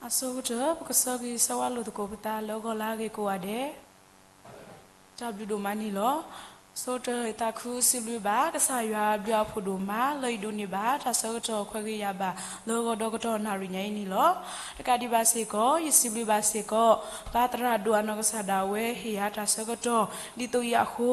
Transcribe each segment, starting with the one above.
အဆိကတၢၢ် ပကဆၢဂ့ၤဆၢဝါလိာ်သကိးပသးလၢဂီၤလၢအဂ့ၤကိးဂၤဒဲး, တၢ်ဘျုးဒိၣ်မးန့ၣ်လီၤ. ဆိကတၢၢ် ယသးခုစံးဘျုးဘၣ် ကစၢ်ယွၤအဘျုးအဖှိၣ်ဒိၣ်မး လၢယဒိးန့ၢ်ဘၣ်တၢ်ဆၢကတီၢ်ခွဲးဂ့ၤယာ်ဘၣ် လၢဂီၤဒီးကတီၢ်နၣ်ရံၣ်ညါအံၤန့ၣ်လီၤ. တကးဒံးဘၣ်စ့ၢ်ကီး ယစံးဘျုးဘၣ်စ့ၢ်ကီး ပၢ်သရၣ်ဒိၣ်အနီၢ်ကစၢ်ဒၣ်ဝဲဟ့ၣ်ယၤတၢ်ဆၢကတီၢ် ဒ်သိးအံၤအဃိ,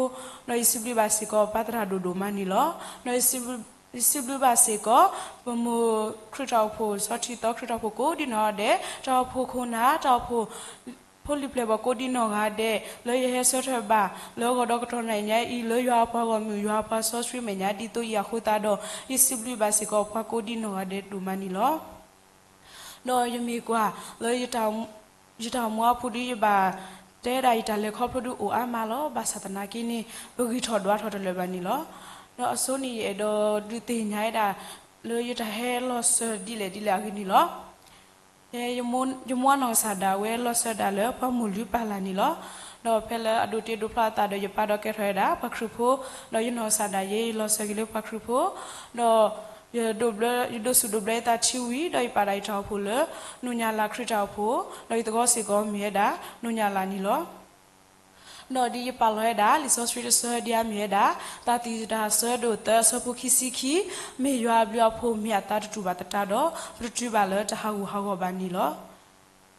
ဒီးယစံးဘျုးဘၣ်စ့ၢ်ကီး ပၢ်သရၣ်ဒိၣ်ဒိၣ်မးန့ၣ်လီၤ. ဒီးယစံးဘျုး ယစံးဘျုးဘၣ်စ့ၢ်ကီး ပမိၢ်ခရံာ်တၢ်အိၣ်ဖှိၣ် စီၤထံသီခရံာ်တၢ်အိၣ်ဖှိၣ်ကိးဒံနီၢ်ဂၤဒဲး, တၢ်အိၣ်ဖှိၣ်ခိၣ်နၢ် တၢ်အိၣ်ဖှိၣ်ဖိလံၤပျဲၢ်ဘီၣ်ကိးဒံနီၢ်ဂၤဒဲး လၢယဟဲဆၢထၢၣ်ဘၣ် လၢဂီၤဒီးကတီၢ်နၣ်ရံၣ်ညါအံၤ လၢယွၤအပှၤဂီၢ်မုၢ် ယွၤအပှၤစီဆှံမဲာ်ညါ ဒ်သိးအံၤအဃိသတးဒီး ယစံးဘျုးဘၣ်စ့ၢ်ကီး ပှၤကိးဒံနီၢ်ဂၤဒဲးဒိၣ်မးန့ၣ်လီၤ. ဒီးယမ့ၢ်ကွၢ်လၢ ယတၢ်အိၣ်မူအပူၤဒီး ယဘၣ်တဲဒၣ်ယတၢ်လဲၤခီဖျိဒုးအိၣ်အါမးလီၤ. ဘၣ်ဆၣ်သနာ်က့န့ၣ် ပဂံၢ်ထီၣ်ဒွးထီၣ်တလၢာ်ဘၣ်န့ၣ်လီၤ. ဒီးအဆိန့ၣ် ယအဲၣ်ဒိးဒုးသ့ၣ်ညါဝဲဒၣ် လၢယတၢ်ဟဲလီၤစၢၤဒ်လဲၣ်ဒ်လဲၣ်အဂ့ၢ်န့ၣ်လီၤ. ယမိၢ်အနီၢ်ကစၢ်ဒၣ်ဝဲလီၤစၢၤဒၣ်လၢပှၤမိၢ်လုၢ်ပၢ်လၢ်န့ၣ်လီၤ. ဒီးဖဲလၢအဒိးတ့ဒိးဖျီအသးဒီး ယပၢ်ဒီးကဲထီၣ်ဝဲဒၣ်ပှၤခရံာ်ဖိ, ဒီးယနီၢ်ကစၢ်ဒၣ်ယဲ ယလီၤစၢၤက့ၤလၢပှၤခရံာ်ဖိ, ဒီး ယဒိးဘျၢ ယဒိးစူၣ်ဒိးဘျၢယသးထံဝံၤ ဒီးယပာ်ဒၣ်ယတၢ်အိၣ်ဖှိၣ်လၢ နိၣ်ညၣ်လၢ်ခရံာ်တၢ်အိၣ်ဖှိၣ်, ဒီးယသဝီစ့ၢ်ကီးမ့ၢ်ဝဲဒၣ် နိၣ်ညၣ်လၢ်န့ၣ်လီၤ. ဒီးဒ်ယပာ်လီၤဝဲဒၣ် လံာ်စီဆှံတဆၢဒ်အမ့ၢ်ဝဲဒၣ် တၢ်သံတၢ်ဆၢဒိၣ်သၢအဆၢဖိခံဆံခံ, မ့ၢ်ယွၤအဘျုးအဖှိၣ်မ့ၢ်အသးတတူာ်ဘၣ်သတးဒီး ပတတုၤဘၣ်လၢတၢ်ဟးဂူာ်ဟးဂီၤဘၣ်န့ၣ်လီၤ.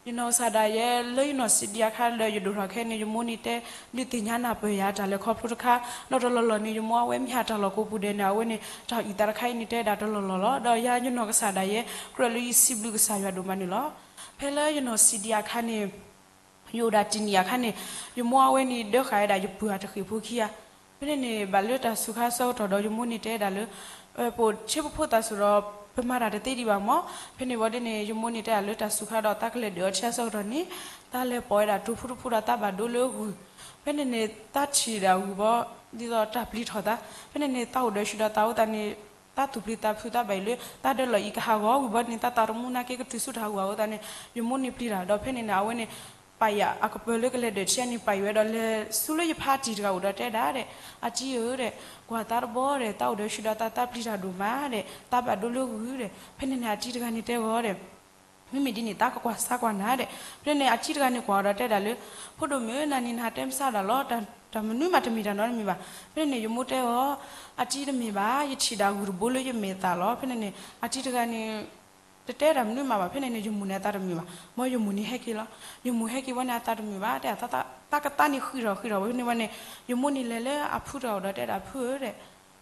ယနီၢ်ကစၢ်ဒၣ်ယဲ လၢယနီၢ်စံးဒံးအခါဒီးယဒိၣ်ထီၣ်ခဲအံၤန့ၣ် ယမိၢ်န့ၣ်တဲ ဒုးသ့ၣ်ညါနၢ်ပၢၢ်ယၤတၢ်လဲၤခီဖျိတခါ, ဒီးတလီၢ်လီၢ်န့ၣ် ယမိၢ်အဝဲမ့ၢ်ဟးတၢ်လီၢ်ကိးပူၤဒဲးန့ၣ် အဝဲန့ၣ် တၢ်အုၣ်သးတခါအံၤန့ၣ် တဲဒၣ်တလီၢ်လီၢ်လီၤ. ဒီးယၤယနီၢ်ကစၢ်ဒၣ်ယဲ ကြၢးလၢယစံးဘျုးကစၢ်ယွၤဒိၣ်မးန့ၣ်လီၤ. ဖဲလၢယနီၢ်စံးဒံးအခါန့ၣ် ယအိၣ်ဒၣ်တနံၣ်အခါန့ၣ် ယမိၢ်အဝဲန့ၣ်ဒၢဃာ်ဝဲဒၣ်ယပုၢ်အတဃ့ၢ်ဖိခံဂၤ, ဖဲန့ၣ်န့ၣ် ဘၣ်လၢတၢ်စူၤခါဆၢကတီၢ်ဒီး ယမိၢ်န့ၣ်တဲဒၣ်လၢ ပအိၣ်ဆ့ပဖိသးစူၤဒီး ပမၤတၢ်တသ့ဒံးဘၣ်မး, ဖဲန့ၣ်ဝံၤဒ်န့ၣ် ယမိၢ်န့ၣ်တဲဒၣ်လၢတၢ်စူၤခါဒီး သးကလဲၤဒုးအီထံအဆၢကတီၢ်န့ၣ် သးလဲၤပိာ်ဝဲဒၣ်တိၤဖုတဖုဒီးသးဘၣ်ဒိလၢဂုၢ်, ဖဲန့ၣ်န့ၣ် သးထံၣ်ဒၣ်ဂုၢ်ဘီ ဒ်သိးတၢ်ပျံၤထီၣ်သး, ဖဲန့ၣ်န့ၣ် သးအိၣ်ဒီးဆူၣ်ဒီးသးအဃိသတးန့ၣ် သးသူၣ်ပျံၤသးဖုး သးဘၣ်အံၤလၢ သးဒၢလီၤအံၤကဟးဂီၤဝံၤဘီန့ၣ် သးသးတမူနာ်က့ကတုၤဆူတၢ်ဟးဂူာ်အဃိသတးန့ၣ် ယမိၢ်န့ၣ်ပျံၤတၢ်ဒီး ဖဲန့ၣ်န့ၣ် အဝဲန့ၣ် ပာ်ယၤအကပၢၤလၢကလဲၤဒၢးထံန့ၣ် ပာ်ယၤဝဲဒီးလဲၤဆူလၢယဖါတံၢ်တဂၤအိၣ်ဒီးတဲဒၣ်ဒီး အတံၤဧၢဒီး ကွၢ်သးတဘီဒီး သးအိၣ်ဒီးဆူၣ်ဒီးသး သးပျံၤတၢ်ဒိၣ်မးဒီး သးဘၣ်ဒိလၢဂုၢ်ဒီး ဖဲန့ၣ်န့ၣ် အတံၤတဂၤန့ၣ်တဲဂီၤဒီး မ့မ့ၢ်ဒ်န့ၣ် သးကကွၢ်ဆါကွၢ်နၤဒီး ဖဲန့ၣ်န့ၣ် အတံၤတဂၤန့ၣ်ကွၢ်အီၤဒီးတဲဒၣ်လၢ ဖိဒိၣ်မုၣ် နၤန့ၣ်နဟးတဲမုၢ်ဆါဒၣ်လီၤ, တၢ်မနုၤမးတမ့ၢ်တၢ်နီတမံၤဘၣ်. ဖဲန့ၣ်န့ၣ် ယမိၢ်တဲအီၤ အတံၤတမ့ၢ်ဘၣ်, ယထံၣ်ဒၣ်ဂုၢ်တဘိလၢယမဲာ်သၣ်လီၤ. ဖဲန့ၣ်န့ၣ် အတံၤတဂၤန့ၣ် တတဲတၢ်မနုၤမးဘၣ်. ဖဲန့ၣ်န့ၣ် ယမိၢ်န့ၣ်အသးတမုာ်ဘၣ်. မ်ယမိၢ်န့ၣ်ဟဲက့ၤလီၤ. ယမိၢ်ဟဲက့ၤဝံၤန့ၣ် အသးတမုာ်ဘၣ်, တဲ သးကသးန့ၣ် ဃံးထီၣ်ဃံးထီၣ်ဝဲန့ၣ်ဝံၤန့ၣ် ယမိၢ်န့ၣ်လဲၤလၢအဖုတဂၤအိၣ်ဒီးတဲဒၣ် ဖုဧၢဒီး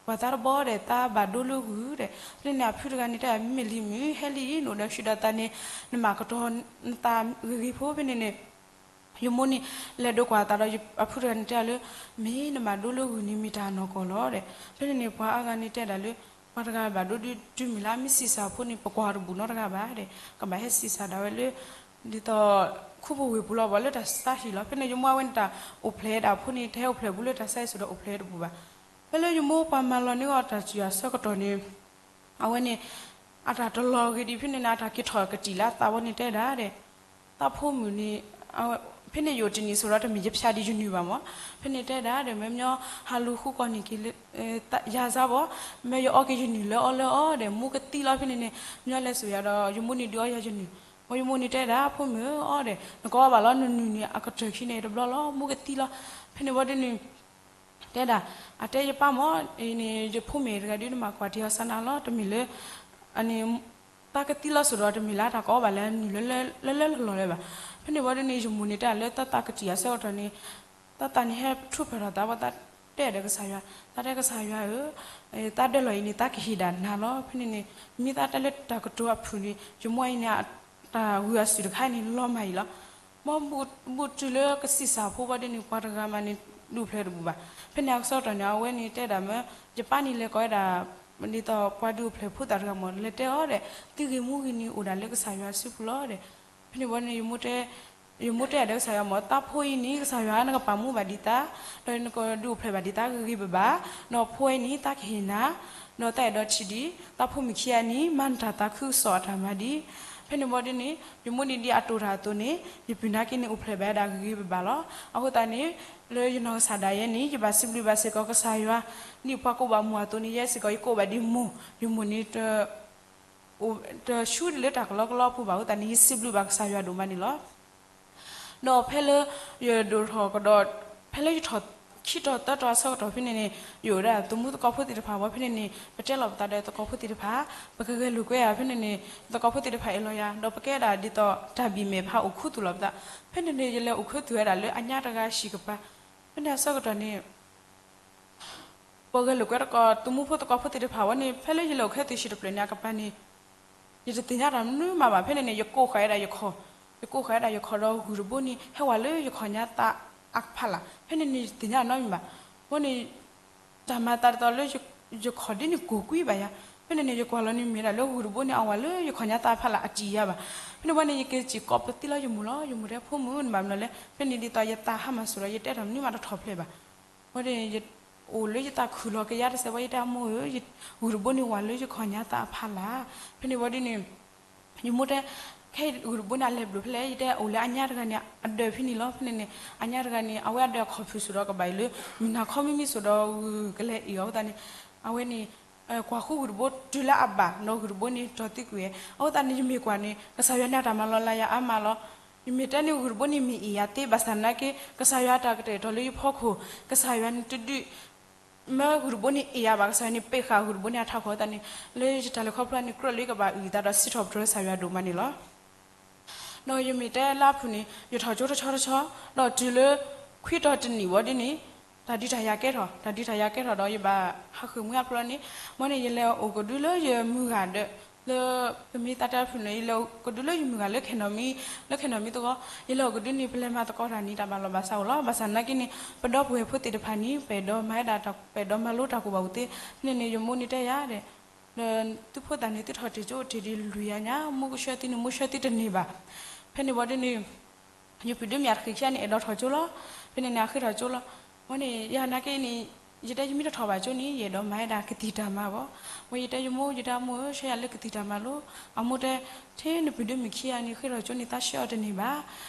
ကွၢ်သးတဘီဒီး သးဘၣ်ဒိလၢဂုၢ်ဒီး ဖဲန့ၣ်န့ၣ် အဖုတဂၤန့ၣ်တဲ မ့မ့ၢ်လံမုၢ် ဟဲလံ နအိၣ်ဒီးဆူၣ်ဒီးသးန့ၣ် နမၤကတီၤနသးဂ့ၤဂ့ၤဖိ ဖဲန့ၣ်န့ၣ် ယမိၢ်န့ၣ် လဲၤဒိးကွၢ်သးဒီး အဖုတဂၤန့ၣ်တဲလၢ မ့ၢ်နဘၣ်ဒိလၢဂုၢ်န့ၣ် မ့ၢ်တၢ်နီၢ်ကီၢ်လီၤဒီး ဖဲန့ၣ်န့ၣ် ပှၤအါဂၤန့ၣ်တဲဒၣ်လၢ ပှၤတဂၤဘၣ်ဒိဒုးတုၤမ့ၢ်လၢ မ့ၢ်ဆံးစၢ်ဖိန့ၣ် ပကွၢ်တဘူၣ်နီတဂၤဘၣ်ဒီး ကဘၣ်ဟဲဆံးစၢ်ဒၣ်ဝဲလၢ ဒ်သိး ခူပူၤဝ့ၢ်ပူၤလီၤ ပှၤလၢတၢ်ဆါဟံၣ်လီၤ. ဖဲန့ၣ် ယမိၢ်အဝဲန့ၣ် တၢ်အိၣ်ဖျဲၣ်ဒၣ်ဖိန့ၣ် တဟဲအိၣ်ဖျဲၣ်ဘူးလၢတၢ်ဆါဟံၣ်စ့ၢ်ဒီး အိၣ်ဖျဲၣ်တဘူၣ်ဘၣ်. ဖဲလၢယမိၢ်ပှၤမၤလီၤန့ၢ်အီၤတၢ်စံၣ်အဆၢကတီၢ်န့ၣ် အဝဲန့ၣ် အတၢ်တလီၤဂ့ၤဒံး ဖဲန့ၣ်န့ၣ် အတၢ်က့ၤထီၣ်ကတံာ်လၢအသးဝဲန့ၣ်တဲဒၣ်ဒီး သးဖိမုၣ်န့ၣ် ဖဲန့ၣ်ယအိၣ်တနံၣ်စိၤဒီး တမ့ၢ်ယဖၠးဒံးယနုၢ်ဘၣ်မး. ဖဲန့ၣ်တဲဒၣ်ဒီး မ့ၢ်မညီဟးလူၤဃုကီၢ်န့ၢ်က့ၤလၢ ယၤစါဘီ, မ့ၢ်ယအီက့ၤယနုၢ်လၢအီလၢအီဒီး မူကသံလီၤ. ဖဲန့ၣ်န့ၣ် မညီလဲၤစိာ်ယၤဒီး ယမိၢ်န့ၣ်ဒုးအီယၤယနုၢ်. မ်ယမိၢ်န့ၣ်တဲဒၣ် ဖိမုၣ်အီဒီး နကအီဘၣ်လီၤ နနုၢ်န့ၣ် အကတၢၢ်ခံန့ၣ်တဘျီလီၤ မူကသံလီၤ. ဖဲန့ၣ်ဝံၤဒ်န့ၣ် တဲဒၣ် အတဲယပၢ်မး အံၤန့ၣ် ယဖိမုၣ်တဂၤဒုး နမၤကွၢ်တ့ၢ်အီၤစၢ်နၤလီၤ တမ့ၢ်လၢ အန့ၣ် သးကသံလီၤစိၤဒီး တမ့ၢ်လၢတၢ်ကအီဘၣ်လၢနုၢ်လၢလၢလီၢ်လၢၤဘၣ်. ဖဲန့ၣ်ဝံၤဒ်န့ၣ် ယမိၢ်န့ၣ်တဲလၢသးသးကတံာ်အဆၢကတီၢ်န့ၣ် သးသးန့ၣ်ဟဲထူၣ်ဖျဲးထီၣ်သးဘၣ် သးတဲဒီးကစၢ်ယွၤ, သးတဲကစၢ်ယွၤဧၢ, သးဒၢလီၤအံၤန့ၣ် သးကဟ့ၣ်ဒၣ်နၤလီၤ. ဖဲန့ၣ်န့ၣ် မ့ၢ်သးတဲလၢတၢ်ကတိၤအဖုၣ်န့ၣ် ယမိၢ်အံၤန့ၣ် တၢ်ဂုာ်အစုၣ်တခါန့ၣ် လီၤမၢ်အံၤလီၤ. မ်ဘူၣ်တုၤလၢကဆံးစၢ်ဖိဝံၤဒ်န့ၣ် ပှၤတဂၤမးန့ၣ် ဒုးအိၣ်ဖျဲၣ်တဘူၣ်ဘၣ်. ဖဲန့ၣ်အဆၢကတီၢ်န့ၣ် အဝဲန့ၣ်တဲဒၣ်မ့ၢ် ယပၢ်န့ၣ်လဲၤကိးဝဲဒၣ် ဒ်သိးပှၤဒုးအိၣ်ဖျဲၣ်ဖိသၣ်တဂၤမး လဲၤတဲအီၤဒီး သုဂ့ၤမူဂ့ၤန့ၣ်အိၣ်ဒၣ်လၢကစၢ်ယွၤစုပူၤလီၤဒီး ဖဲန့ၣ်ဝံၤန့ၣ် ယမိၢ်တဲဒၣ်ကစၢ်ယွၤမး သးဖိအံၤန့ၣ် ကစၢ်ယွၤနကပာ်မူဘၣ်ဒံးသး, ဒီးနကဒုးအိၣ်ဖျဲၣ်ဘၣ်ဒံးသးဂ့ၤဂ့ၤဘၣ်ဘၣ်, ဒီးဖိအံၤန့ၣ် သးကဟ့ၣ်နၤ, ဒီးသးအဲၣ်ဒိးထံၣ်ဒံး သးဖိမုၣ်ခံဂၤန့ၣ် မၤနတၢ်သးခုကစီၣ်အတၢ်မၤဒံး. ဖဲန့ၣ်ဝံၤဒ်န့ၣ် ယမိၢ်န့ၣ်ဒ်အတိာ်တၢ်အသိးန့ၣ် ယပုၢ်နာ်က့န့ၣ် အိၣ်ဖျဲၣ်ဘၣ်ဝဲဒၣ်ဂ့ၤဂ့ၤဘၣ်ဘၣ်လီၤ. အဃိသတးန့ၣ် လၢယနီၢ်ကစၢ်ဒၣ်ယဲန့ၣ် ယဘၣ်စံးဘျုးဘၣ်စ့ၢ်ကီးကစၢ်ယွၤ, ဒ်ပှၤကိးဘၣ်မိၢ်အသိးန့ၣ် ယဲစ့ၢ်ကီး ယကိးဘၣ်ဒ်မိၢ်, ယမိၢ်န့ၣ်တ တဆူၣ်ဒံးလၢတၢ်ကလီကလီအပူၤဘၣ်အဃိသတးန့ၣ် ယစံးဘျုးဘၣ်ကစၢ်ယွၤဒိၣ်မးန့ၣ်လီၤ. ဒီးဖဲလၢ ယဒိၣ်ထီၣ်ကဒီး ဖဲလၢယထီၣ်ခံထီၣ်သၢထီၣ်အဆၢကတီၢ်ဖဲန့ၣ်န့ၣ် ယအိၣ်ဝဲဒၣ်သမူသကိးဖိသ့ၣ်တဖၣ်ဝဲဖဲန့ၣ်န့ၣ် ပတဲလီၤပသးဒီးသကိးဖိသ့ၣ်တဖၣ် ပကဂဲၤလိာ်ကွဲဧါဖဲန့ၣ်န့ၣ် သကိးဖိသ့ၣ်တဖၣ်အဲၣ်လီၤယၤ ဒီးပကဲဒၣ်ဒ်သိးတၢ်ဘံၣ်မဲာ်ဖးအိၣ်ခူသူၣ်လီၤပသး ဖဲန့ၣ်န့ၣ် ယလဲၤအိၣ်ခူသူၣ်ဝဲဒၣ်လၢအညါတဂၤဟံၣ်ကပၤ ဖဲန့ၣ်အဆၢကတီၢ်န့ၣ် ပဂဲၤလိာ်ကွဲသကိးသမူဖိသကိးဖိသ့ၣ်တဖၣ်ဝဲန့ၣ် ဖဲလၢယလဲၤအိၣ်ခူသူၣ်ဟံၣ်တဖျၢၣ်န့ၣ် အကပၤန့ၣ် ယတသ့ၣ်ညါတၢ်မနုၤမးဘၣ် ဖဲန့ၣ်န့ၣ် ယကိးဃာ်ဝဲဒၣ်ယခီၣ်, ယကိးဃာ်ဝဲဒၣ်ယခီၣ်ဒီးဂုၢ်တဘိန့ၣ် ဟဲဝဲလၢယခီၣ်ညါသးအဖီလာ် ဖဲန့ၣ်န့ၣ် ယတသ့ၣ်ညါနီတမံၤဘၣ်. အဃိန့ၣ် တၢ်မၤသးဒ်သိးလၢ ယခီၣ်ဒ်န့ၣ်ကိၢ်ကွံာ်ဘၣ်ယၤ, ဖဲန့ၣ်န့ၣ် ယကွၢ်လီၤန့ၣ်မ့ၢ်ဒၣ်လၢဂုၢ်တဘိန့ၣ် အဝဲလၢယခီၣ်ညါသးအဖီလာ်အတံာ်ယၤဘၣ်. ဖဲန့ၣ်ဝဲန့ၣ် ယက့ၤစံးကိးပသံလီၤယမိၢ်လီၤ. ယမိၢ်တဲဖိမုၣ်န့ၣ်ဘၣ်မနုၤလဲၣ်, ဖဲန့ၣ်ဒ်သိးယသးဟါမၢ်စိၤဒီး ယတဲတၢ်မနုၤမးတထီၣ်ဖျဲးဘၣ်. ဝဲန့ၣ် အိၣ်လၢယသးခုၣ်လီၤကယါတစဲးဝဲ ယတဲအမိၢ်ဧၢ, ဂုၢ်တဘိန့ၣ်ဝဲလၢယခီၣ်ညါသးအဖီလာ်. ဖဲန့ၣ်ဝဲဒ်န့ၣ် ယမိၢ်တဲ ခဲအံၤဂုၢ်တဘိန့ၣ် အလဲၤဘျိးဖဲလဲၣ်, ယတဲအိၣ်လၢအညါတဂၤန့ၣ် အဒၢးဖဲန့ၣ်လီၤ. ဖဲန့ၣ်န့ၣ် အညါတဂၤန့ၣ် အဝဲအဒၢးအခီၣ်ဖုၣ်စိၤဒီးကဘၣ်အံၤလၢ မုၢ်နၤခီမံမံစိၤဒီးဂုၢ်ကလဲၤအံၤအီၤအဃိသတးန့ၣ် အဝဲန့ၣ် ကွၢ်ဃုဂုၢ်တဘိတုၤလၢအဘၣ် ဒီးဂုၢ်တဘိန့ၣ်တီၤသံကွံာ်ဝဲ. အဃိသတးန့ၣ် ယမ့ၢ်ကွၢ်န့ၣ် ကစၢ်ယွၤန့ၣ်အတၢ်မၤလီၤလးယၤအါမးလီၤ. ယမ့ၢ်တဲန့ၣ်ဂုၢ်တဘိန့ၣ်မ့ၢ်အ့ၣ်ယၤသ့ ဘၣ်ဆၣ်နာ်က့ ကစၢ်ယွၤအတၢ်ကတဲာ်ကတီၤလၢယဖီခိၣ် ကစၢ်ယွၤန့ၣ်တဒုး မၢဂုၢ်တဘိန့ၣ်အ့ၣ်ယၤဘၣ်, ကစၢ်ယွၤန့ၣ်ပ့းဃာ်ဂုၢ်တဘိန့ၣ်အထးခိၣ်အဃိသတးန့ၣ် လၢယတၢ်လဲၤခီဖျိန့ၣ် ကြၢးလၢယကဘၣ်အုၣ်အသးဒီးစံးထီၣ်ပတြၢၤကစၢ်ယွၤဒိၣ်မးန့ၣ်လီၤ. ဒီးယမ့ၢ်တဲလၢအဖုၣ်န့ၣ် ယထီၣ်ကၠိတဆီတဆီ, ဒီးတုၤလၢ ခွံတီၤတနံၣ်ဝံၤဒ်န့ၣ် တၢ်ဒုးတၢ်ယၤကဲထီၣ်, တၢ်ဒုးတၢ်ယၤကဲထီၣ်ဒီး ယဘၣ်ဟးဃုာ်မှံအဖျိန့ၣ်, မ်န့ၣ် ယလဲၤအိၣ်ကဒုလၢယမုၢ်ဂၤဒီး လၢ ပမ့ၢ်သးတဲအဖုၣ်န့ၣ် ယလဲၤအိၣ်ကဒုလၢယမုၢ်ဂၤလၢခဲနီၣ်မံ, လၢခဲနီၣ်မံသဝီ, ယလဲၤအိၣ်ကဒုန့ၣ် ပလဲၤမၤသကိးတၢ်န့ၣ် တၢ်ဘၣ်လီၤဘၣ်စးအိၣ်လီၤ. ဘၣ်ဆၣ်နာ်က့န့ၣ် ပဒီပုၢ်ဝဲၢ်ဖိသ့ၣ်တဖၣ်န့ၣ် ပအဲၣ်ဒိးမၤဝဲဒၣ် ပအဲၣ်ဒိးမၤလိတၢ်ကူၣ်ဘၣ်ကူၣ်သ့, ဖဲန့ၣ်န့ၣ် ယမိၢ်န့ၣ်တဲယၤဒီး ဒီးသုဖိသၣ်န့ၣ် သုထီၣ်တ့ၢ်ကၠိအိၣ်တ့ၢ်ဒံးလွံၢ်ယၤညါ, မိၢ်ကဆှၢသုန့ၣ် မိၢ်ဆှၢသုတန့ၢ်ဘၣ်. ဖဲန့ၣ်ဝံၤဒ်န့ၣ် ယပုၢ်ဒိၣ်မုၣ်အတဃံးခံဂၤန့ၣ် အဲၣ်ဒိးထီၣ်ကၠိလီၤ. ဖဲန့ၣ်န့ၣ် အဃ့ထီၣ်ကၠိလီၤ. မ်န့ၣ် ယနာ်က့န့ၣ် ယတဲယမ့ၢ်တထီၣ်ဘၣ်ကၠိန့ၣ် ယအဲၣ်ဒိးမၤဝဲဒၣ်ကသံၣ်တၢ်မၤဘၣ်. ဝဲယတဲယမိၢ် ယတဲအမိၢ်ဧၢ ဆှၢယၤလၢကသံၣ်တၢ်မၤလိ. အမိၢ်တဲ ထဲနပုၢ်ဒိၣ်မုၣ်ခံဂၤန့ၣ် ဃ့ထီၣ်ကၠိန့ၣ် သးဆှၢအီၤတန့ၢ်ဘၣ်.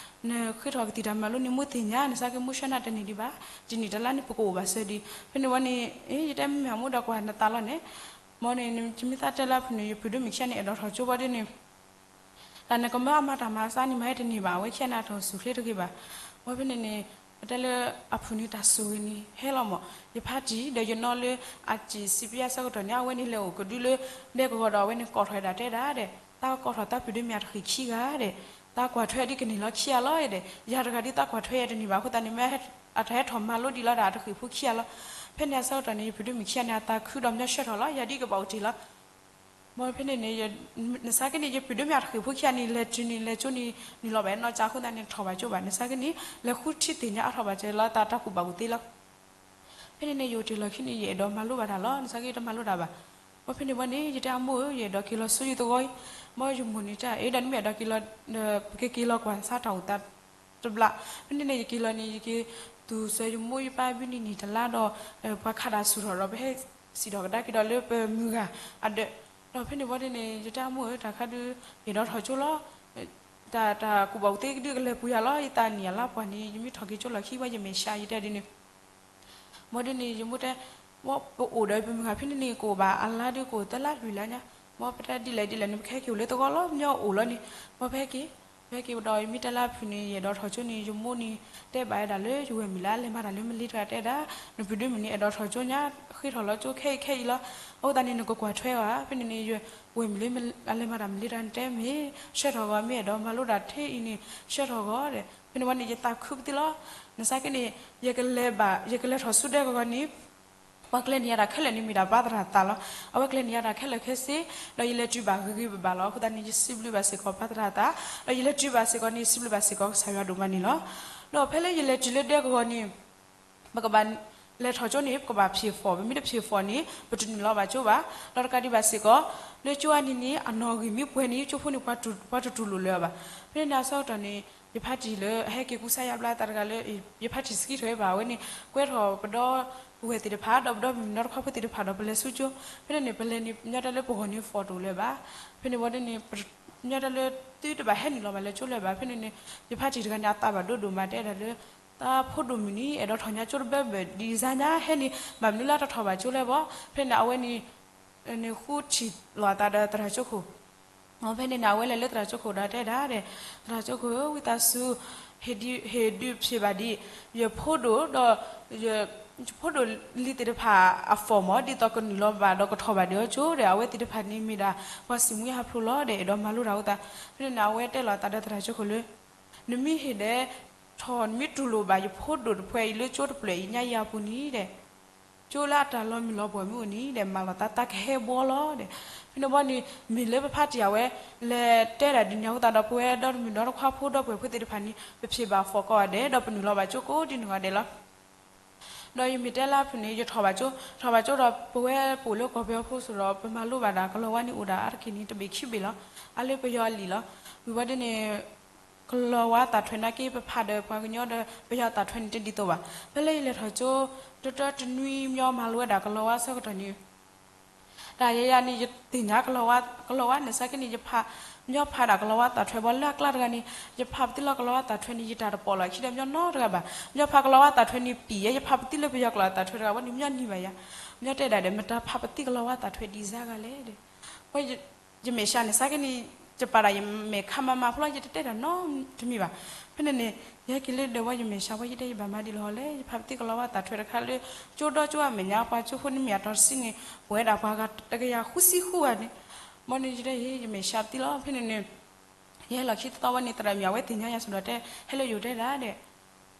နဃ့ထီၣ်ကသံၣ်တၢ်မၤလိန့ၣ် မိၢ်သ့ၣ်ညါ နစးက့မိၢ်ဆှၢနၤတန့ၢ်ဒံးဘၣ်. တနံၣ်တလါန့ၣ် ပကအိၣ်ဘၣ်စၢၤဒံး. ဖဲန့ၣ်ဝံၤန့ၣ် ယတဲမ့ၢ်အမိၢ်ဒီးကွၢ်နသးလီၤန့ၣ်. မ်န့ၣ် ယမ့ၢ်သးတဲလၢအဖုၣ်န့ၣ် ယပုၢ်ဒိၣ်မုၣ်ခံဂၤန့ၣ် အဲၣ်ဒိးထီၣ်ကၠိဝံၤဒ်န့ၣ် တၢ်နကမၢအမၤတၢ်မၤအသးန့ၣ် မၤဝဲတန့ၢ်ဘၣ်, အဝဲခံဂၤန့ၣ် အတၢ်အိၣ်ဆူၣ်ချ့တဂ့ၤဘၣ်. ဝံၤဖဲန့ၣ်န့ၣ် ပတဲလၢအဖုၣ်န့ၣ် တၢ်ဆိၣ်ဂ့ၤန့ၣ် ဟဲလီၤမး, ယဖါတံၢ် ဒီးယနီၢ်လၢ အစံးစံးပယါဆၢကတီၢ်န့ၣ် အဝဲန့ၣ်လဲၤအိၣ်ကဒုလၢ ဒဲကဝီၤဒီး အဝဲန့ၣ်ကိးထီၣ်ဝဲဒၣ်တဲဒၣ်ဒီး သးကိးထီၣ်သးပုၢ်ဒိၣ်မုၣ်အတဃံးခံဂၤဒီး သးကွၢ်ထွဲဒ်ကန့ၢ်လီၤခံဂၤလီၤဒီး ယၤတဂၤဒ်သးကွၢ်ထွဲယၤတန့ၢ်ဘၣ်အဃိသတးန့ၣ် မ့ၢ်အတၢ်ဟဲထီၣ်မၤလိဒံးလီၤဒၣ်အတဃံးဖိခံဂၤလီၤ. ဖဲန့ၣ်အဆၢကတီၢ်န့ၣ် ယပုၢ်ဒိၣ်မုၣ်ခံဂၤန့ၣ် အသးခုဒီးမ့ၢ်ဆှၢထီၣ်လီၤ, ယၤဒ်ကဘၣ်အိၣ်တ့ၢ်လီၤ. မ်ဖဲန့ၣ်န့ၣ် နစးက့န့ၣ် ယပုၢ်ဒိၣ်မုၣ်အတဃံးဖိခံဂၤန့ၣ် လဲၤတုၤန့ၣ် လဲၤကၠိန့ၣ် နုာ်လီၤဘၣ်နီၢ်ကၠါအဃိသတးန့ၣ် ထီၣ်ဘၣ်ကၠိဘၣ်. နစးက့န့ၣ် လဲၤဃုထံၣ်သ့ၣ်ညါအါထီၣ်ဘၣ်စၢၤလီၤ တၢ်ကူၣ်ဘၣ်ကူၣ်သ့လီၤ. ဖဲန့ၣ်န့ၣ် ယအိၣ်တ့ၢ်လီၢ်ခံန့ၣ် ယအဲၣ်ဒိးမၤလိဘၣ်တၢ်လီၤ, နစးက့တမၤလိတၢ်ဘၣ်. မ်ဖဲန့ၣ်ဝံၤန့ၣ် ယတဲအမိၢ်ဧၢ ယအဲၣ်ဒိးက့ၤလီၤဆူယသဝီအံၤ. မ်ယမိၢ်န့ၣ်တဲ အ့ ဒီးနမ့ၢ်အဲၣ်ဒိးက့ၤလီၤ ပက့ၤက့ၤလီၤကွၢ်ဆါတၢ်အိၣ်သးတဘျီ. ဖဲန့ၣ်န့ၣ် ယက့ၤလီၤန့ၣ် ယက့ၤသူၣ်စၢၤယမိၢ်ယပၢ်ဘုန့ၣ်နံၣ်တလါဒီး ပှၤခးတၢ်ဆူၣ်ထီၣ်ဒီး ပဟဲစံၣ်ထီၣ်ကဒါက့ၤဒီးလၢပမုၢ်ဂၤအဒၢး. ဒီးဖဲန့ၣ်ဝံၤန့ၣ် ယတဲအမိၢ်ဧၢ တၢ်ခါဒုး ယအဲၣ်ဒိးထီၣ်ကၠိလီၤ. တၢ်ကူၣ်ဘၣ်ကူၣ်သ့ဒုးကလဲၤပူၤယၤလီၤ, ယသးနံၣ်အလါပှဲၤန့ၣ် ယမ့ၢ်ထီၣ်က့ၤကၠိလီၢ်ခံဝံၤ ယမဲာ်ဆှး ယတဲဒ်န့ၣ် မ်ဒ်န့ၣ် ယမိၢ်တဲ မ်ပအိၣ်ဒီးပမုၢ်ဂၤဖဲန့ၣ်န့ၣ် ကအိၣ်ဘၣ်အလါဒုး ကအိၣ်သၢလါလွံၢ်လါညါ. မ်ပတဲဒ်လဲၣ်ဒ်လဲၣ်န့ၣ် ပကဟဲက့ၤအိၣ်လၢသဝီလီၤ, မ့ၢ်အိၣ်လီၤန့ၣ် မ်ပဟဲက့ၤ, ပဟဲက့ၤဒီး ယမ့ၢ်တဲလၢအဖုၣ်န့ၣ် ယအဲၣ်ဒိးထီၣ်ကၠိန့ၣ် ယမိၢ်န့ၣ် တဲဘၣ်ဝဲဒၣ်လၢယဝဲၢ်မုၣ်လၢအလဲၤမၤတၢ်လၢမလ့ၤတဂၤတဲဒၣ်, နပုၢ်ဒိၣ်မုၣ်န့ၣ် အဲၣ်ဒိးထီၣ်ကၠိညါ ဃ့ထီၣ်လီၤကၠိခဲအံၤခဲအံၤလီၤ. အဃိသတးန့ၣ် နကကွၢ်ထွဲအီၤဧါ. ဖဲန့ၣ်န့ၣ် ယဝဲၢ်မုၣ်လၢအလဲၤမၤတၢ်မလ့ၤတဂၤန့ၣ် တဲမ့ၢ် ဆှၢထီၣ်ဂီၤ, မ့ၢ်အဲၣ်ဒိးမၤလိတၢ်ထဲအံၤန့ၣ် ဆှၢထီၣ်ဂီၤဒီး ဖဲန့ၣ်ဝံၤန့ၣ် ယသးခုပသံလီၤ. နစးက့န့ၣ် ယကလဲၤဘၣ် ယကလဲၤထီၣ်ဆူဒဲကဝီၤန့ၣ် ပှၤကျဲၤန့ၢ်ယၤတၢ်ခဲလၢာ်န့ၣ် မ့ၢ်ဒၣ်ပၢ်သရၣ်သးလီၤ. အဝဲကျဲၤန့ၢ်ယၤတၢ်ခဲလၢာ်ခဲဆ့ ဒီးယလဲၤတုၤဘၣ်ဂ့ၤဂ့ၤဘၣ်ဘၣ်လီၤ. အဃိသတးန့ၣ် ယစံးဘျုးဘၣ်စ့ၢ်ကီးပၢ်သရၣ်သး, ဒီးယလဲၤတုၤဘၣ်စ့ၢ်ကီးန့ၣ် စံးဘျုးဘၣ်စ့ၢ်ကီးကစၢ်ယွၤဒိၣ်မးန့ၣ်လီၤ. ဒီးဖဲလၢယလဲၤတုၤလၢဒဲကဝီၤန့ၣ် ပကဘၣ်လဲၤထီၣ်ကၠိန့ၣ် ပကဘၣ်ဖံး form, ပမ့ၢ်တဖံး form န့ၣ် ပတနုာ်လီၤဘၣ်ကၠိဘၣ်. ဒီးတကးဒံးဘၣ်စ့ၢ်ကီး လၢကၠိအနံၤန့ၣ် အနီၣ်ဂံၢ်မ့ၢ်ပှဲၤန့ၣ် ကၠိဖိန့ၣ် ပှၤတတူၢ်လိာ်လၢၤဘၣ်. ဖဲန့ၣ်န့ၣ်အဆၢကတီၢ်န့ၣ် ယဖါတံၢ်လၢအဟဲက့ၤကူစါယါဘျါသးတဂၤလၢ ယဖါတံၢ်စကံထီၣ်ဝဲဘၣ် အဝဲန့ၣ် ကွဲထီၣ်ပဒီပုၢ်ဝဲၢ်သ့ၣ်တဖၣ် ဒီးပဒီမုၣ်နီၢ်တခီဖိသ့ၣ်တဖၣ်ဒီး ပလဲၤဆူကၠိ. ဖဲန့ၣ်န့ၣ် ပလဲၤန့ၣ် မ့ၢ်တဲလၢပဂီၢ်န့ၣ် form တအိၣ်လၢၤဘၣ်. ဖဲန့ၣ်ဝံၤဒ်န့ၣ် မ့ၢ်တဲလၢသုတဘၣ်ဟဲနုာ်လီၤဘၣ်လၢကၠိလၢၤဘၣ်. ဖဲန့ၣ်န့ၣ် ယဖါတံၢ်တဂၤန့ၣ် အသးဘၣ်ဒိဒိၣ်မး တဲဒၣ်လၢ သးဖိဒိၣ်မုၣ်န့ၣ် အဲၣ်ဒိးထီၣ်ညါကၠိတဘၢဘၢၣ် ဒ်စါညါဟဲန့ၣ် ဘၣ်မနုၤလၢတထီၣ်ဘၣ်ကၠိလဲၣ်ဘၣ်. ဖဲန့ၣ် အဝဲန့ၣ် န့ၣ်ဃုထံၣ်လိာ်အသးဒီးသရၣ်ကၠိခိၣ် ဖဲန့ၣ်န့ၣ် အဝဲလဲၤလၢသရၣ်ကၠိခိၣ်ဒီးတဲဒၣ်ဒီး, သရၣ်ကၠိခိၣ်ဧၢ, ဝံသးစူၤ ဟ့ၣ်ဒုးဖျ့းဘၣ်ဒံး ယဖိဒိၣ်ဒီး ယဖိဒိၣ်လံၤသ့ၣ်တဖၣ်အformမ့ၢ် ဒ်သိးကနုာ်လီၤဘၣ်ဒီးကထီၣ်ဘၣ်ဒံးအီၤကၠိဒီး အဝဲသ့ၣ်တဖၣ်န့ၣ်မ့ၢ်ဒၣ် ပှၤစံၣ်မှံဟးဖျိးလီၤဒီး အဲၣ်ဒိးမၤလိတၢ်အဃိသတး, ဖဲန့ၣ်န့ၣ် အဝဲတဲလီၤအသးဒီးသရၣ်ကၠိခိၣ်လၢ နမ့ၢ်ဟ့ၣ်ဒဲးထီၣ် နမ့ၢ်တူၢ်လိာ်ဘၣ်ယဖိဒိၣ်တဖုအံၤလၢကၠိတဖျၢၣ်အံၤညါယၤအပူၤန့ၣ်ဒီး ကၠိလၢအတၢ်လီၤမုၢ်လီၤပှီၢ်မ့ၢ်အိၣ်န့ၣ်ဒီး မၤလီၤသးတၢ်ကဟဲဘှီလီၤဒီး, ဖဲန့ၣ်ဘီန့ၣ် မ့ၢ်လၢပဖါတံၢ်အဝဲ လဲၤတဲဒၣ်ဒ်န့ၣ်အဃိသတးဒီး ပဝဲဒီမုၣ်ဒီတခွါဖိဒီပုၢ်ဝဲၢ်ဖိသ့ၣ်တဖၣ်န့ၣ် ပဖျ့းဘၣ်formကိးဂၤဒဲး ဒီးပနုာ်လီၤဘၣ်ကၠိကိးဒ်န့ၣ်ဂၤဒဲးလီၤ. ဒီးယမ့ၢ်တဲလၢဖုၣ်န့ၣ် ယထီၣ်ဘၣ်ကၠိ, ထီၣ်ဘၣ်ကၠိဒီး ပဝဲပအိၣ်လၢကီၢ်ပယီၤဖိစ့ၢ်ဒီး ပမၤလိဘၣ်ဒၣ်ကလီၤဝါန့ၣ်အိၣ်ဒၣ်အါတက့ၢ်န့ၣ် တဘ့ၣ်ခံဘ့ၣ်လီၤ. အါလၢပယီၤအလံာ်လီၤ. ဝံၤဘီဒ်န့ၣ် ကလီၤဝါသၣ်ထွဲနာ်က့ ပဖးဒီးပှၤကညီဒီး ပယီၤသၣ်ထွဲန့ၣ်တဒ်သိးဘၣ်. ဖဲလၢယလဲၤထီၣ်ကၠိ တတၢတနွံမညီမၤလိဝဲဒၣ်ကလီၤဝါအဆၢကတီၢ်န့ၣ် တၢ်ယၤယၤန့ၣ် ယသ့ၣ်ညါကလီၤဝါ, ကလီၤဝါန့ၣ်ဆၢက့န့ၣ် ယဖး, မညီဖးဒၣ်ကလီၤဝါသၣ်ထွဲဘီလၢအကျါတဂၤန့ၣ် ယဖးပသံလီၤကလီၤဝါသၣ်ထွဲန့ၣ် ယတၢ်တပိာ်လီၤခံဒီးမညီနီတဂၤဘၣ်. မညီဖးကလီၤဝါသၣ်ထွဲန့ၣ်ပံာ်ယဲ ယဖးပသံလၢပယီၤကျိာ်အသၣ်ထွဲတဂၤဘီန့ၣ်မညီနံၤဘၣ်ယၤ. မညီတဲဒၣ်ဒီး မတၤဖးပသံကလီၤဝါသၣ်ထွဲဒ်စါဂၤလဲၣ်ဒီး ယမဲာ်ဆှးန့ၣ်ဆၢက့န့ၣ် ယပာ်ဒၣ်ယမဲာ်ခါမၤမၤဖိလီၤ ယတတဲတၢ်နီတမံၤဘၣ်. ဖဲန့ၣ်န့ၣ် ယဟဲက့ၤလၢဒၢးဝဲယမဲာ်ဆှးဝဲ ယတဲယဘၣ်မၤဒ်လဲၣ်ဟီလဲၣ် ယဖးပသံကလီၤဝါသၣ်ထွဲတခါလၢ ကၠိဒီကၠိအမဲာ်ညါ ပှၤကၠိဖိန့ၣ်မ့ၢ်အတီၤတဆံန့ၣ် ပဝဲဒၣ်ပှၤဂၤတကယၤဃုဆံဃုဂၤန့ၣ် ဘီန့ၣ်ယတဲ ယမဲာ်ဆှးပသံလီၤ. ဖဲန့ၣ်န့ၣ် ယဟဲလီၢ်ခံတသီဝဲန့ၣ် သရၣ်မုၣ်အဝဲသ့ၣ်ညါယၤစ့ၢ်ဒီးတဲ ဟဲလၢယအိၣ်တဲဒၣ်ဒီး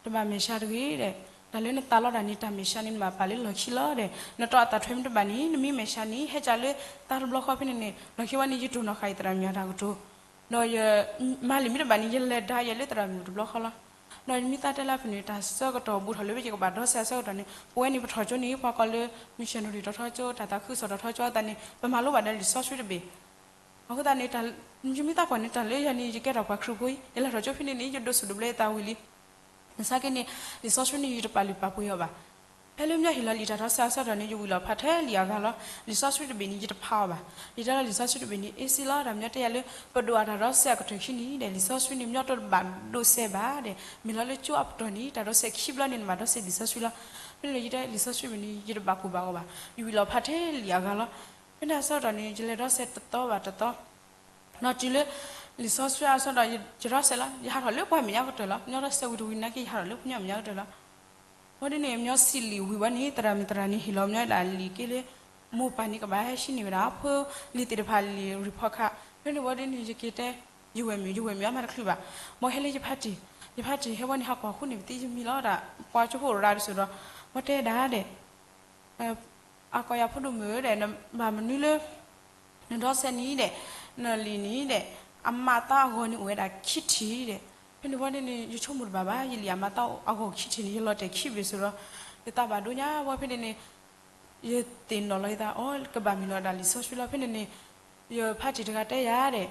တဘၣ်မဲာ်ဆှးတဂ့ၤဒီး တၢ်လၢနသးလီတၢ်န့ၣ် တၢ်မဲာ်ဆှးန့ၣ် နဘၣ်ပာ်လၢလီၢ်ခံလီၤဒီး နတီအသၣ်ထွဲမ့ၢ်တဘၣ်န့ၣ် နမ့ၢ်မဲာ်ဆှးန့ၣ် ဟဲကၢ်လၢတၢ်တဘျီဃီဖဲန့ၣ်န့ၣ် လီၢ်ခံဝဲန့ၣ် ယတိၢ်နီၣ်ဃာ်အံၤသရၣ်မုၣ်အတၢ်ကတိၤ ဒီးယမၤလံာ်မ့ၢ်တဘၣ်န့ၣ် ယလဲၤဒါယဲလၢသရၣ်မုၣ်တဘျီဃီလီၤ. ဒီးယမ့ၢ်သးတဲလၢဖဲန့ၣ် တၢ်ဆၢကတီၢ်ဘူးထီၣ်လၢယကဘၣ်ဒီးစဲးအဆၢကတီၢ်န့ၣ် ပဝဲန့ၣ်ပထီၣ်ကၠိန့ၣ် ပှၤကိးလၢ missionary တီၤထီကၠိ တၢ်သးခုကစီၣ်တီၤထီကၠိအသးန့ၣ် ပမၤလိဘၣ်ဒီးလံာ်စီဆှံတဘ့ၣ် အဃိသတးန့ၣ် ယမ့ၢ်သးကွၢ်န့ၣ် တၢ်လၢယၤန့ၣ် ယကဲထီၣ်ပှၤခရံာ်ဖိအံၤ ယလဲၤထီၣ်ကၠိဖဲန့ၣ်န့ၣ် ယဒိးစူၣ်ဒိးဘျၢယသးဝံၤလံ နဆါက့န့ၣ် လံာ်စီဆှံန့ၣ် ယတပာ်လုၢ်ပာ်ပှ့ၤအီၤဘၣ်. ဖဲလၢမညီဟ့ၣ်လီၤလံာ်တၢ်ထီဆဲးအဆၢကတီၢ်န့ၣ် ယဝံၤလီၤဖးထဲလံာ်အဂၤလီၤ. လံာ်စီဆှံတဘ့ၣ်န့ၣ် ယတဖးအီၤဘၣ်. ယတဲလၢလံာ်စီဆှံတဘ့ၣ်န့ၣ် အ့စ့လီၤ တၢ်မညီတဲယၤလၢ ပဒိၣ်အတၢ်ထီဆဲးအကတၢၢ်ခံန့ၣ်ဒီး လံာ်စီဆှံန့ၣ် မညီတဘၣ်ဒိးစဲးဘၣ်ဒီး မ့ၢ်လီၤလၢကၠိအပတီၢ်န့ၣ် တၢ်ဒီးစဲးခံဘျီန့ၣ် နဘၣ်ဒီးစဲးလံာ်စီဆှံလီၤ. ဖဲန့ၣ်ယတဲလံာ်စီဆှံတဘ့ၣ်န့ၣ် ယတဘၣ်ကိၢ်ဘၣ်ဂီၤဘၣ်. ယဝံၤလီၤဖးထဲလံာ်အဂၤလီၤ. ဖဲန့ၣ်အဆၢကတီၢ်န့ၣ် ယလဲၤဒီးစဲးတသီဘၣ်တသီ နီၢ်တုၤလၢ လံာ်စီဆှံအဆၢကတီၢ် ယဒီးစဲးလီၤ. ယဟးထီၣ်လၢပှၤမဲာ်ညါကတၢၢ်လီၤ. မညီဒီးစဲးဝံၤတဝံၤနာ်က့ ယဟးထီၣ်လၢပှၤကညီမဲာ်ညါကတၢၢ်လီၤ. ဘီဒ်န့ၣ် မညီစံးလံာ်ဝံၤဝဲန့ၣ် သရၣ်မုၣ်သရၣ်န့ၣ်ဟ့ၣ်လီၤမညီဒၣ်လံာ်က့လၢ မိၢ်ပၢ်န့ၣ်ကဘၣ်ဟဲဟံးန့ၢ်ဝဲဒၣ်ဖိလံၤသ့ၣ်တဖၣ်လံာ် report card ဖဲန့ၣ်ဘီဒ်န့ၣ် ယက့ၤတဲ ယဝဲၢ်မုၣ် ယဝဲၢ်မုၣ်အမါတချုးဘၣ်. မ်ဟဲလၢယဖါတံၢ်, ယဖါတံၢ်ဟဲဝဲန့ၣ် ဟးကွၢ်ဃုန့ၢ်ပသံယမံၤလီၤဒၣ် ပှၤကၠိဖိအိၣ်ရၤတစဲးဒီး မ်တဲဒၣ်ဒီး အကိးယၤဖိဒိၣ်မုၣ်ဧၢဒီး နဘၣ်မနုၤလၢ နဒီးစဲးန့ၣ်ဒီး နလံာ်န့ၣ်ဒီး အမၤသးအဂီၢ်န့ၣ်အိၣ်ဝဲဒၣ်ခံထံၣ်ဒီး ဖဲန့ၣ်ဘီဒ်န့ၣ် ယဆိကမိၣ်တဘၣ်ဘၣ် ယလံာ်အမၤသးအဂီၢ်ခံထံၣ်န့ၣ် ယလီၤတဲာ်ခံဘ့ၣ်စ့ၢ်ဒီး ယသးဘၣ်ဒိညါဝဲဖဲန့ၣ်န့ၣ် ယသ့ၣ်နီၣ်လီၤယသး အိ ကဘၣ်မ့ၢ်လီၤဒၣ်လံာ်စီဆှံလီၤ ဖဲန့ၣ်န့ၣ် ယဖါတံၢ်တဂၤတဲယၤဒီး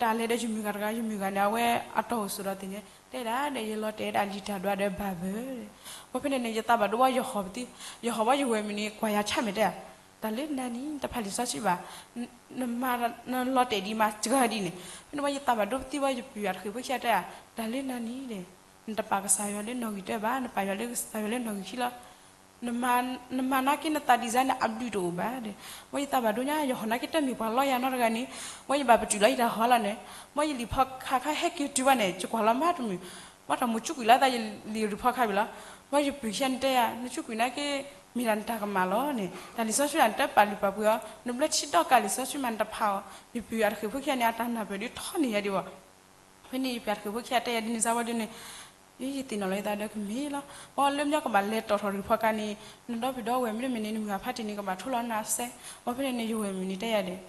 တၢ်လဲၤဒီးယမုၢ်ဂၤတဂၤ ယမုၢ်ဂၤန့ၣ် အဝဲအတီၢ်အိၣ်စ့ၢ်ဒီးသ့ၣ်ညါ တဲဒၣ်ဒီး ယလီၤတဲာ်ဝဲဒၣ်လံာ်တၢ်ဒွးဒီးဘၣ်ဘၢဒီး ဝဲဖဲန့ၣ်န့ၣ် ယသးဘၣ်ဒိဝဲယဟီၣ်ပသံ ယဟီၣ်ဘၣ်ယဝဲၢ်မုၣ်န့ၣ် ကွၢ်ယၤဆၣ်မဲာ်တဲ တၢ်လၢနၤန့ၣ် တဖးလံာ်စီဆှံဘၣ် နလီၤတဲာ်ဒံးမးစှၤဒ်န့ၣ် ဖဲန့ၣ်ဝဲယသးဘၣ်ဒိပသံဝဲ ယပုၢ်ယွၤတဃ့ၢ်ဖိခံဂၤတဲ တၢ်လၢနၤန့ၣ်ဒီး နတပာ်ကစၢ်ယွၤလၢနီၣ်ဂံၢ်တၢဘၣ် နပာ်ယွၤလၢကစၢ်ယွၤလၢနီၣ်ဂံၢ်ခံလီၤ နမၤနာ်က့နသးဒံးစါန့ၣ် အဘျုးတအိၣ်ဘၣ်ဒီး ဝဲယသးဘၣ်ဒိညါ ယဟီၣ်နာ်က့တမ့ၢ်ပှၤလီယၤနီတဂၤန့ၣ် ဝဲယဘၣ်ပတုာ်လီၤယတၢ်ဟီၣ်လီၤန့ၣ် ဝဲယလံာ်ဖီခါခါဟဲက့ၤတုၤဘၣ်န့ၣ် ယကွၢ်လီၤမးတမုာ် ဝဲတၢ်မိၣ်ကၠူကွံာ်လီၤသးယလံာ် report card ဘၣ်လီၤ ဝဲယပုၢ်ခံဂၤန့ၣ်တဲယၤ နကၠူကွံာ်နာ်က့ မ့ၢ်ဒၣ်နတၢ်ကမၣ်လီၤန့ၣ် တၢ်လံာ်စီဆှံဒၣ်နတပာ်လုၢ်ပာ်ပှ့ၤအီၤ နဘျၢထံဒီကၢ်လံာ်စီဆှံမးနတဖးအီၤ ယပုၢ်ယွၤတဃ့ၢ်ဖိခံဂၤန့ၣ် အတၢ်နၢ်ပၢၢ်ဒုးထီန့ၢ်ယၤဒံးဘၣ် ဖဲန့ၣ်ယပုၢ်ယွၤတဃ့ၢ်ဖိခံဂၤတဲယၤဒ်န့ၣ်စါဝဲဒ်န့ၣ် ယယသ့ၣ်နီၣ်လီၤယသးဒီးကမ့ၢ်လီၤ ပှၤလၢမညီကဘၣ်လဲၤတီၣ်ထီၣ် report card န့ၣ် နဒီပုၢ်ဒီဝဲၢ်မ့တမ့ၢ်န့ၣ် နမုၢ်ဂၤဖါတံၢ်န့ၣ် ကဘၣ်ထိလီၤနၤစဲး ဝဲဖဲန့ၣ်န့ၣ် ယဝဲၢ်မုၣ်န့ၣ်တဲယၤဒီး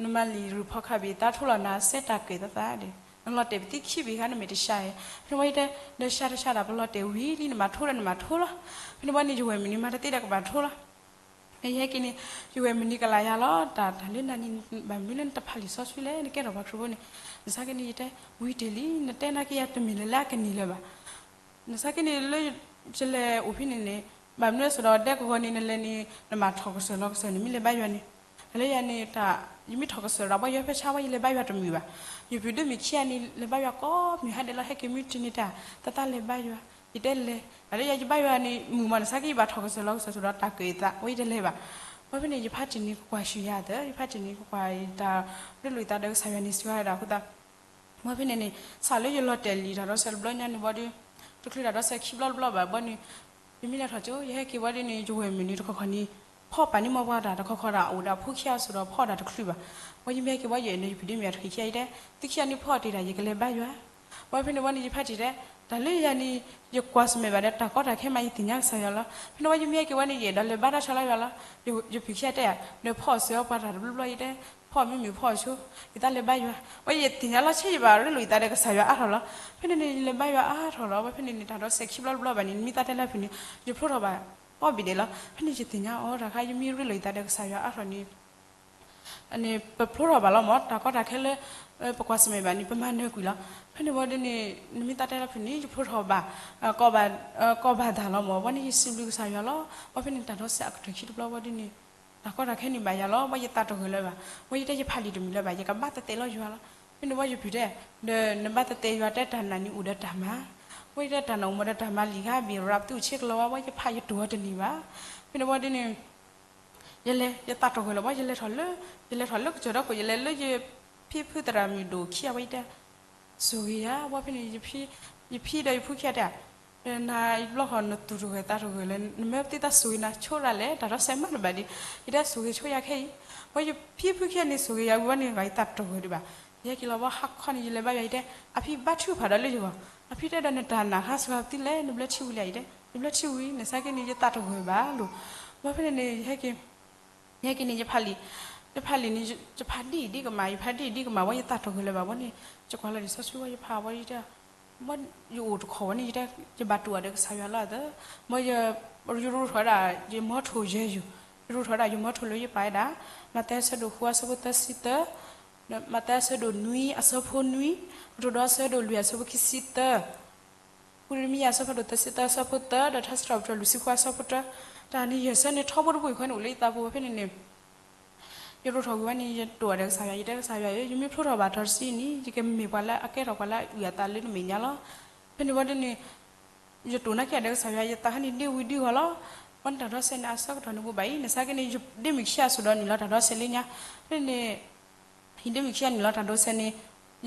နမၤလံာ် report card ဘၣ်သးထိလီၤနၤစဲးတၢ်ကဲၤသးသးဒီး နလီၤတဲာ်ပသံခံဘ့ၣ်ခါ နမ့ၢ်တဆှးဧါ ဖဲန့ၣ်ဝဲယတဲ ဒီးဆှးတဆှးဒၣ် ပလီၤတဲာ်ဝံၤလံ နမၤထိဒီးနမၤထိလီၤ ဖဲန့ၣ်ဝဲန့ၣ် ယဝဲၢ်မုၣ်န့ၣ် မၤတသ့ဒီးကဘၣ်ထိလီၤ ယဟဲက့ၤန့ၣ် ယဝဲၢ်မုၣ်န့ၣ်ကလၢ်ယၤလီၤ တၢ်တၢ်လၢနၤန့ၣ် ဘၣ်မနုၤလၢနတဖးလံာ်စီဆှံလဲၣ် နကဲထီၣ်ပှၤခရံာ်ဖိန့ၣ် နဆါက့န့ၣ် ယတဲ ဝံၤတ့ၢ်လံ နတဲနာ်က့ယၤတမ့ၢ်လၢၤလၢအကန့ၢ်လၢၤဘၣ် နဆါက့န့ၣ်လၢ ယလဲၤအိၣ်ဖဲန့ၣ်န့ၣ် ဘၣ်မနုၤစ့ၢ်ဒီးဒဲကဝီၤန့ၣ် နလဲၤန့ၣ် နမၤထီၣ်ကစၢၢ်လီၤကစၢၢ်န့ၣ် မ့ၢ်လဲၤဘါယွၤန့ၣ် တၢ်လၢယၤန့ၣ် တၢ် ယမ့ၢ်ထီၣ်ကစၢၢ်ဒီးဘၣ်ယွၤဖဲဆါဝဲ ယလဲၤဘါယွၤတမုာ်ဘၣ် ယပုၢ်ဒီမုၣ်ခံဂၤန့ၣ် လဲၤဘါယွၤကိးမုၢ်ဟါဒဲးလီၤ ဟဲက့ၤမုၢ်တနံၤတၢ် သးသးလဲၤဘါယွၤ ယတဲလဲၤ တၢ်လၢယၤယဘါယွၤန့ၣ် မုာ်မး နဆါက့ယဘၣ်ထီၣ်ကစၢၢ်လီၤကစၢၢ်စ့ၢ်ဒီးတၢ်ကဲၤသး ဝဲယတလဲၤဘၣ် ဘၣ်ဖဲန့ၣ် ယဖါတံၢ်န့ၣ်ကကွၢ်ဆူၣ်ယၤသၢ, ယဖါတံၢ်န့ၣ်ကကွၢ်တၢ်ရ့လိာ်ယသးဒီးကစၢ်ယွၤန့ၣ်စံးဝဲဒၣ်အဃိသတး ဘၣ်ဖဲန့ၣ်န့ၣ် စးလၢယလီၤတဲာ်လံာ်တၢ်ဒီးစဲးတဘျီညါန့ၣ်ဘၣ်ဒီး တချုးတၢ်ဒီးစဲးခံဘျီတဘျီဘၣ်ဘၣ်န့ၣ် ယမ့ၢ်လဲၤထီၣ်ကၠိ ယဟဲက့ၤဘၣ်ဒ်န့ၣ် ယဝဲၢ်မုၣ်န့ၣ်တခီခီန့ၣ် ဖီၣ်ပာ်န့ၢ်မီၢ်ပှၤတၢ်တခီခီဒၣ်အိၣ်ဒီးဖိခံဂၤအစိၤဒီးဖီၣ်တၢ်တချုးဘၣ်. ဘၣ်ယမ့ၢ်ဟဲက့ၤဘၣ်ယအဲၣ်ဒိး ယဖံးဒ့မ့ၢ်ယထံၣ်ခံဂၤအံၤတဲ သုခံဂၤန့ၣ်ဖီၣ်တ့ၢ်တၢ် ယကလဲၤဘါယွၤ ဘၣ်ဖဲန့ၣ်ဘၣ်န့ၣ် ယဖါတံၢ်တဲ တၢ်လၢယၤန့ၣ် ယကွၢ်ဆၢၣ်မဲာ်ဘၣ်ဒီးတၢ်ကီတၢ်ခဲမး ယသ့ၣ်ညါကစၢ်ယွၤလီၤ. ဖဲန့ၣ်ဘၣ်ယမ့ၢ်ဟဲက့ၤဘၣ်န့ၣ် ယအဲၣ်ဒိးလဲၤဘါတၢ်ဆါလၢယွၤလီၤ. ယဖံးခံဂၤတဲဧါ ဒီးဖီၣ်စၢၤအီၤပှၤတၢ်တဘျီဘျီအံၤတဲ ဖီၣ်မ့ၢ်မ့ၢ်ဖီၣ်ဆိ ယသးလဲၤဘါယွၤ ဘၣ်ယသ့ၣ်ညါလီၤဆဲးယဘၣ်ရ့လိာ်ယသးဒီးကစၢ်ယွၤအါထီၣ်လီၤ. ဖဲန့ၣ်န့ၣ် ယလဲၤဘါယွၤအါထီၣ်လီၤ. ဘၣ်ဖဲန့ၣ်န့ၣ် တၢ်ဒီးစဲးခံဘျီတဘျီဘၣ်န့ၣ် နမ့ၢ်သးတဲလၢဖုၣ်န့ၣ် ယဖျိထီၣ်ဘၣ် အီဘ့ၣ်ဒဲးလီၤ. ဖဲန့ၣ်ယသ့ၣ်ညါအီၤတၢ်ခါ ယမ့ၢ်ရ့လိာ်ယသးဒီးကစၢ်ယွၤအါထီၣ်န့ၣ် န့ၣ် ပဖျိထီၣ်ဘၣ်လီၤမး တၢ်ကီတၢ်ခဲလၢ ပကွၢ်ဆၢၣ်မဲာ်ဘၣ်န့ၣ် ပမၤနၢၤကွံာ်လီၤ. ဖဲန့ၣ်ဘၣ်ဒ်န့ၣ် နမ့ၢ်သးတဲလၢဖုၣ်န့ၣ် ယဖျိထီၣ်ဘၣ် ကီဘၣ်တၢ်လီၤမး ဘၣ်န့ၣ်ယစံးဘျုးကစၢ်ယွၤလီၤ. ဘၣ်ဖဲန့ၣ် တၢ်ဒီးစဲးအကတၢၢ်ခံတဘျီဘၣ်ဒ်န့ၣ် တၢ်ကီတၢ်ခဲန့ၣ်ဘၣ်ယၤလီၤ. ဘၣ်ယသးတဂၢၢ်လၢၤဘၣ် ဘၣ်ယတဲယဖးလံာ်တမံၤလၢၤဘၣ် ယကဘၣ်သတဲလီၤယွၤလီၤ. ဖဲန့ၣ်ဘၣ်ယဖုၣ်တဲ ဒီးနဘၣ်သတဲယွၤတဲတၢ်နာ်န့ၣ်အိၣ်ဒီးတၢ်မၤ ဘၣ်ယတဲတၢ်နာ်အိၣ်မးဒီးတၢ်မၤလံာ်ဂၤဘ့ၣ်ရၤပသူၣ်ဆ့ကလီၤဝဲ ဘၣ်ယဖးယတိၤအီၤတန့ၢ်ဘၣ်. ဖဲန့ၣ်ဘၣ်ဒ်န့ၣ် ယလဲၤ ယသးတဂၢၢ်လၢၤဘၣ် ယလဲၤထီၣ်လၢ ယလဲၤထီၣ်လၢကစၢၢ်ဒီခိၣ် ယလဲၤလၢယဖံဖုသရၣ်မုၣ်ဒိၣ်ခံဂၤဝဲ ယတဲ ဆိၣ်ဂ့ၤယၤ ဘၣ်ဖဲန့ၣ် ယဖံဒီးယဖုခံဂၤတဲ နၤယဘျီဃီနသူၣ်တဂၢၢ်သးတဂၢၢ်လၢ နမ့ၢ်သ့ၣ်သးဆိၣ်ဂ့ၤနၤဆိရၤလဲၣ် တၢ်ဒီးစဲးမးတဘၣ်ဒံး ယတဲဆိၣ်ဂ့ၤဆိယၤခဲအံၤ ဘၣ်ယဖံဖုခံဂၤန့ၣ်ဆိၣ်ဂ့ၤယၤဝံၤဘၣ်န့ၣ် ယသးတဂၢၢ်ဒံးဘၣ်. ယဟဲက့ၤလီၤဘၣ်ဟါခီန့ၣ် ယလဲၤဘါယွၤ ယတဲ အဖံဘါထုကဖၣ်ဒီးလၢယဂီၢ် အဖံတဲဒီးနတၢ်နာ်ခါစှၤသံလဲၣ် နဘျၢထံဝံၤလံ ယတဲ ယဘျၢထံဝံၤ နဆါက့န့ၣ် ယသးတဂၢၢ်ဘၣ်လိၤ ဘၣ်ဖဲန့ၣ်န့ၣ် ယဟဲက့ၤ ယဟဲက့ၤန့ၣ် ယဖးလံာ် ယဖးဒ်အံၤဒ်ကမၣ် ယဖးဒ်အံၤဒ်ကမၣ်ဝဲ ယသးတဂၢၢ်လၢၤဘၣ်ဝဲန့ၣ် ယကွၢ်လီၤလံာ်စီဆှံဝဲ ယဖးဝဲ ယတဲ ဘၣ်ယအိၣ်တခီဝဲန့ၣ် ယတဲ ယဘၣ်တိၢ်အီၤဒီးကစၢ်ယွၤလီၤသၢ ဘၣ် ယရိထီၣ်ဝဲဒၣ် ယမီထိၣ်ယဲၢ်ယိၤ ယရိထီၣ်ဝဲဒၣ် ယမီထိၣ်လၢယပာ်ဝဲဒၣ် မးသဲအဆၢဒိၣ်ဃုအဆၢဖိသၢဆံသၢ မးသဲအဆၢဒိၣ်နွံအဆၢဖိနွံ ကတိၤဒိအဆၢဒိၣ်လွံၢ်အဆၢဖိခံဆံသၢ ဃုရမံယၤအဆၢဖးဒိၣ်သၢဆံသၢအဆၢဖိသၢ ဒီးထါစံးထီၣ်ပတြၢၤလွံၢ်ဆံဃုအဆၢဖိတၢ တၢ်န့ၣ်ယဲၢ်ဆၢန့ၣ်ထီဘိတဘိယူၢ်ဃီန့ၣ်အိၣ်လၢယသးပူၤဝဲဖဲန့ၣ်န့ၣ် ယရိထီၣ်ကွံာ်ဝဲန့ၣ် ယတိၢ်အီၤဒီးကစၢ်ယွၤ ယတဲကစၢ်ယွၤဧၢ ယမ့ၢ်ဖျိထီၣ်ဘၣ်တၢ်တစုအံၤန့ၣ် ယကမ့ၢ်ပှၤလၢအကဲထီၣ်ပှၤလၢအအုၣ်အသးလၢနမဲာ်ညါလီၤ. ဖဲန့ၣ်ဝဲဒ်န့ၣ် ယတိၢ်နာ်က့ၤဒီးကစၢ်ယွၤ ယသးခါန့ၣ်ဒ့ဝံၤဒ့ဂီၤလီၤ. ဘၣ်န့ၣ်တၢ်ဒီးစဲးန့ၣ် အဆၢကတီၢ်န့ၣ်ဘိးဘၣ်အံၤ နဆါက့န့ၣ် ယဒ့မုၣ်ခံဂၤအစိၤဒီးနုာ်လီၤတၢ်ဒီးစဲးလၢညါ ဖဲန့ၣ် ယဒ့မုၣ်ခံဂၤနုာ်လီၤတၢ်ဒီးစဲးန့ၣ်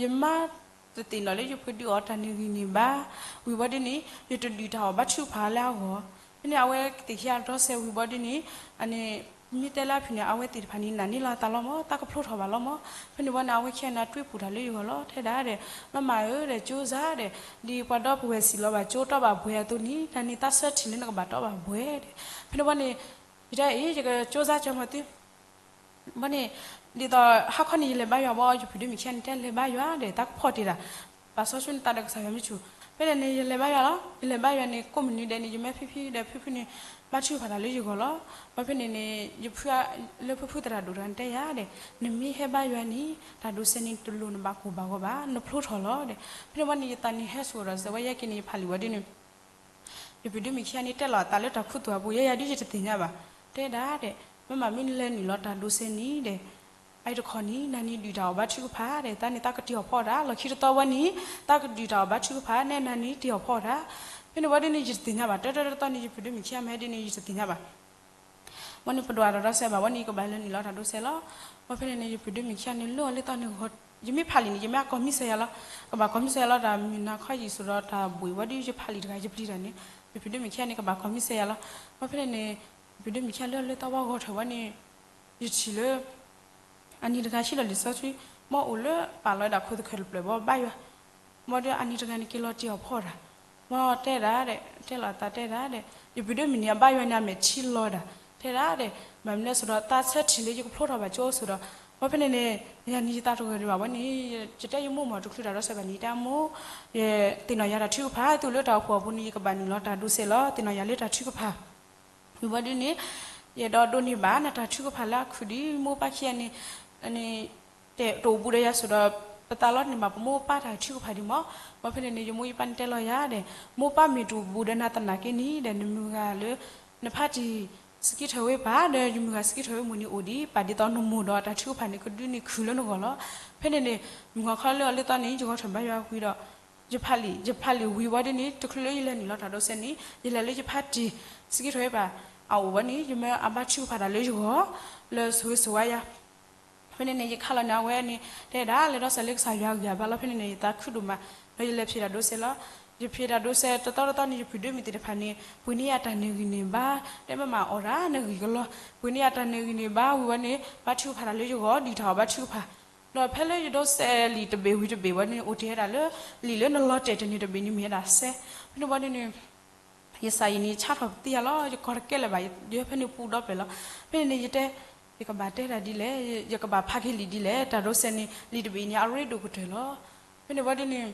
ယမါတသ့ၣ်နီၣ်လၢယဖုဒုးအီၤတၢ်န့ၣ်ဂံၢ်န့ၣ်ဘၣ်. ဝံၤဘၣ်ဒ်န့ၣ် ယတဒုးတၢ်အီၣ်ဘါထုကဖၣ်လၢအဂီၢ် ဖဲန့ၣ် အဝဲသ့ၣ်ခံဂၤဒီးစဲးဝံၤဘၣ်ဒ်န့ၣ် အန့ၣ် မ့ၢ်တဲလၢအဖုၣ်န့ၣ် အဝဲသ့ၣ်တဖၣ်န့ၣ် နာ်န့ၢ်လီၤအသးလီၤမး သးကဖျိထီၣ်ဘၣ်လီၤမး. ဖဲန့ၣ်ဝဲန့ၣ် အဝဲခံဂၤန့ၣ်တွံၢ်ပူၤတၢ်လၢယဂီၢ်လီၤ ထဲဒၣ်ဒီး မမၤဧၢဒီး ကၠိစၢ်ဒီး ဒ်ပှၤဒီပုၢ်ဝဲၢ်စံးလီၤဘၣ် ကၠိတီဘၣ်ဘှဲအသိးန့ၣ် တၢ်န့ၣ်သးဆၢထံၣ်လၢနကဘၣ်တီဘၣ်ဘှဲဒီး ဖဲန့ၣ်ဝဲန့ၣ် ယတဲအံၤ ယကကၠိစၢ်ကၢမၤသု ဘၣ်န့ၣ် ဒ်သိးဟါခီန့ၣ် ယလဲၤဘါယွၤဘၣ် ယဖုၣ်ဒ့မုၣ်ခံဂၤန့ၣ် တဲလဲၤဘါယွၤဒီး တၢ်ကဖီၣ်တ့ၢ်တၢ် ပာ်စီဆှံနသးဒီးကစၢ်ယွၤမ့ၢ်ဆူၣ် ဖဲန့ၣ်န့ၣ် ယလဲၤဘါယွၤလီၤ. ယလဲၤဘါယွၤန့ၣ် ကိးမုၢ်နံၤဒဲးန့ၣ် ယမၢဖံဖံဒီးဖုဖုန့ၣ် ဘါထုကဖၣ်တၢ်လၢယဂီၢ်လီၤ. ဘၣ်ဖဲန့ၣ်န့ၣ် ယဖုလၢဖုဖုသရၣ်ဒိၣ်တဂၤန့ၣ်တဲယၤဒီး နမ့ၢ်ဟဲဘါယွၤန့ၣ် တၢ်ဒိးစဲးန့ၣ်တလိၣ်နဘၣ်ကိၢ်ဘၣ်ဂီၤဘၣ် နဖျိထီၣ်လီၤဒီး ဖဲန့ၣ်ဝဲန့ၣ် ယသးန့ၣ်ဟဲစိာ်ဒီးစဲးဝဲ ယဟဲက့ၤန့ၣ် ယဖါလံာ်ဝဲဒ်န့ၣ် ယဖုၣ်ဒ့မုၣ်ခံဂၤန့ၣ် တဲလီၤအသးလၢတၢ်ခူသူၣ်အပူၤ ယဲယၤဒ်ယတသ့ၣ်ညါဘၣ်. တဲဒၣ်ဒီး မ့ၢ်မးမ့ၢ်နလဲၤနုာ်လီၤတၢ်ဒိးစဲးန့ၣ်ဒီး အအံၤတခီန့ၣ် နၤန့ၣ်ဒုးတၢ်အီၣ်ဘါထုကဖၣ်ဒီး သးန့ၣ်သးကတ့ၢ်အီၣ်ဖီအီၣ်တၢ် လီၢ်ခံတသီဝဲန့ၣ် သးကဒုးတၢ်အီၣ်ဘါထုကဖၣ် နဲနၤန့ၣ်တ့ၢ်အီၣ်ဖီအီၣ်တၢ်. ဖဲန့ၣ်ဝဲဒ်န့ၣ် ယတသ့ၣ်ညါဘၣ် တၢတၢတသီန့ၣ် ယဖုၣ်ဒ့မုၣ်ခံဂၤမ့ၢ်ဟဲဒ်န့ၣ် ယတသ့ၣ်ညါဘၣ် ဝဲန့ၣ်ပဒွးတၢ်ဒီးစဲးဘၣ် ဝဲန့ၣ်ယကဘၣ်လၢနုာ်လီၤတၢ်ဒိးစဲးလီၤ. ဝဲဖဲန့ၣ်န့ၣ် ယဖုၣ်ဒ့မုၣ်ခံဂၤန့ၣ် လၢအီၤလၢသီန့ၣ်ဂီၤ ယမ့ၢ်ဖးလံာ်န့ၣ် ယမ့ၢ်အကိးမံစဲးယၤလီၤ. ကဘၣ်ကိးမံစဲးယၤလီၤ တၢ်မုၢ်နၤခီယံာ်စိၤဒီးတၢ်ဘှံးဝဲဒ်ယဖးလံာ်တဂၤ ယပျံၤတၢ်န့ၣ် ယဖုၣ်ဒ့မုၣ်ခံဂၤန့ၣ် ကဘၣ်ကိးမံစဲးယၤလီၤ. ဝဲဖဲန့ၣ်န့ၣ် ယဖုၣ်ဒ့မုၣ်ခံဂၤလၢအီၤလၢသီဝဲဂီၤထၢၣ်ဝဲန့ၣ် ယထံၣ်လၢ အနံၤတဂၤဆံးလီၤလံာ်စီဆှံ မ်အိၣ်လၢပာ်လီၤဝဲဒၣ်ခိၣ်သခၢၣ်တဖျၢၣ်ဘီဘါယွၤ မ်ဒီးအနံၤတဂၤန့ၣ် က့ၤလီၤတ့ၢ်အီၣ်ဖီအီၣ်တၢ် မ်တဲဒၣ်ဒီး တဲလီၤအသးတဲဒၣ်ဒီး ယဖုၣ်ဒ့မုၣ်န့ၣ် အဘါယွၤန့ၣ် အမဲာ်ထံလီၤဒၣ် တဲဒၣ်ဒီး ဘၣ်မနုၤလဲၣ်စိၤဒီး သးဆၢထံၣ်လၢယကဖျိထီၣ်ဘၣ်ကၠိအစိၤဒီး ဝဲဖဲန့ၣ်န့ၣ် ယၤန့ၣ်ယသးတဂၢၢ်ဒံးဘၣ်ဝဲန့ၣ် ယတဲယမိၢ်မ့ၢ်တချုးတၢ်ဒီးစဲးဘၣ်န့ၣ် ယတဲမိၢ် ယသ့ၣ်နီၣ်ယၤတၢ်ထုကဖၣ် သုးလၢတၢ်အိၣ်ဖှိၣ်အပူၤန့ၣ် ယကဘၣ်နုာ်လီၤတၢ်ဒိးစဲးလီၤ သ့ၣ်နီၣ်ယၤလၢတၢ်ထုကဖၣ် ဝံၤဘီဒ်န့ၣ် ယအဲၣ်ဒိးဒိးန့ၢ်ဘၣ်နတၢ်ထုကဖၣ်လၢအခုၣ်ဒံး မိၢ်ပၢ်ခံဂၤန့ၣ် န့ၣ် တအိၣ်ဘူးဒီးယၤစိၤဒီး ပသးလီန့ၢ်ဘၣ်ပမိၢ်ပၢ်တၢ်ထုကဖၣ်ဒံးမး ဝံၤဖဲန့ၣ်န့ၣ် ယမိၢ်ယပၢ်န့ၣ်တဲလီၤယၤဒီး မိၢ်ပၢ်မ့ၢ်တအိၣ်ဘူးဒီးနၤသနာ်က့န့ၣ်ဒီး နမုၢ်ဂၤလၢ နဖါတံၢ် စကံထၢၣ်ဝဲပၢ် ဒီးယမုၢ်ဂၤစကံထၢၣ်ဝဲမိၢ်န့ၣ်အိၣ်ဒံး ပာ်ဒ်သိးနမိၢ်ဒီးတၢ်ထုကဖၣ်န့ၣ် ကဒုးန့ၢ်ခုၣ်လၢနဂီၢ်လီၤ. ဖဲန့ၣ်န့ၣ် မုၢ်ဂီၤခီလၢအီၤလၢသီန့ၣ် ယဂီၤထၢၣ်ဘါယွၤဝံၤဒီး ယဖးလံာ် ယဖးလံာ်ဝံၤဝံၤဒ်န့ၣ် တချုးလၢယလဲၤနုာ်လီၤတၢ်ဒိးစဲးန့ၣ် ယလဲၤလၢယဖါတံၢ် စကံထၢၣ်ဝဲပၢ် အအိၣ်ဝဲန့ၣ် ယမၢအဘါထုကဖၣ်တၢ်လၢယဂီၢ် လၢဆိၣ်ဂ့ၤဆိၣ်ဝါယၤ. ဖဲန့ၣ်န့ၣ် ယခးလီၤန့ၢ်အဝဲန့ၣ် တဲဒၣ်လဲၤဒီးစဲးလၢကစၢ်ယွၤအဂံၢ်အဘါလီၤ. ဖဲန့ၣ်န့ၣ် ယသးခုဒိၣ်မး ဒီးယလဲၤဖံးတၢ်ဒိးစဲးလီၤ. ယဖံးတၢ်ဒိးစဲးတသီတသီန့ၣ် ယပုၢ်ဒ့မုၣ်သ့ၣ်တဖၣ်န့ၣ် ပှ့ၤန့ၢ်ယၤတၢ်နၢ်ဂံၢ်နၢ်ဘါ တဲမ့ၢ်မၤအီၣ်တၢ်နၢ်ဂံၢ်ကလီၤ ပှ့ၤန့ၢ်ယၤတၢ်နၢ်ဂံၢ်နၢ်ဘါဝံၤဝဲန့ၣ် ဘါထုကဖၣ်တၢ်လၢယဂီၢ် ဒ်တၢ်အီၣ်ဘါထုကဖၣ် ဒီးဖဲလၢယဒိးစဲးလံာ်တဘ့ၣ်ဝံၤတဘ့ၣ်ဝဲန့ၣ် အိၣ်တ့ၢ်ဝဲဒၣ်လၢ လံာ်လၢနလီၤတဲာ်တန့ၢ်တဘ့ၣ်န့ၣ်မ့ၢ်ဝဲဒၣ်စဲး. ဖဲန့ၣ်ဝဲန့ၣ်န့ၣ် ယစၢ်အံၤန့ၣ် ဆါထီၣ်ပသံယၤလီၤ. ယကီၢ်တကဲလၢၤဘၣ် ယဟဲဖဲန့ၣ်ပူဒီဖျၢၣ်လီၤ. ဖဲန့ၣ်န့ၣ် ယတဲ ယကဘၣ်တဲတၢ်ဒ်လဲၣ်, ယကဘၣ်ဖးက့ၤလံာ်ဒ်လဲၣ်, တၢ်ဒိးစဲးန့ၣ် လံာ်တဘ့ၣ်န့ၣ် အရ့ဒိၣ်ကတၢၢ်လီၤ. ဖဲန့ၣ်ဝဲဒ်န့ၣ်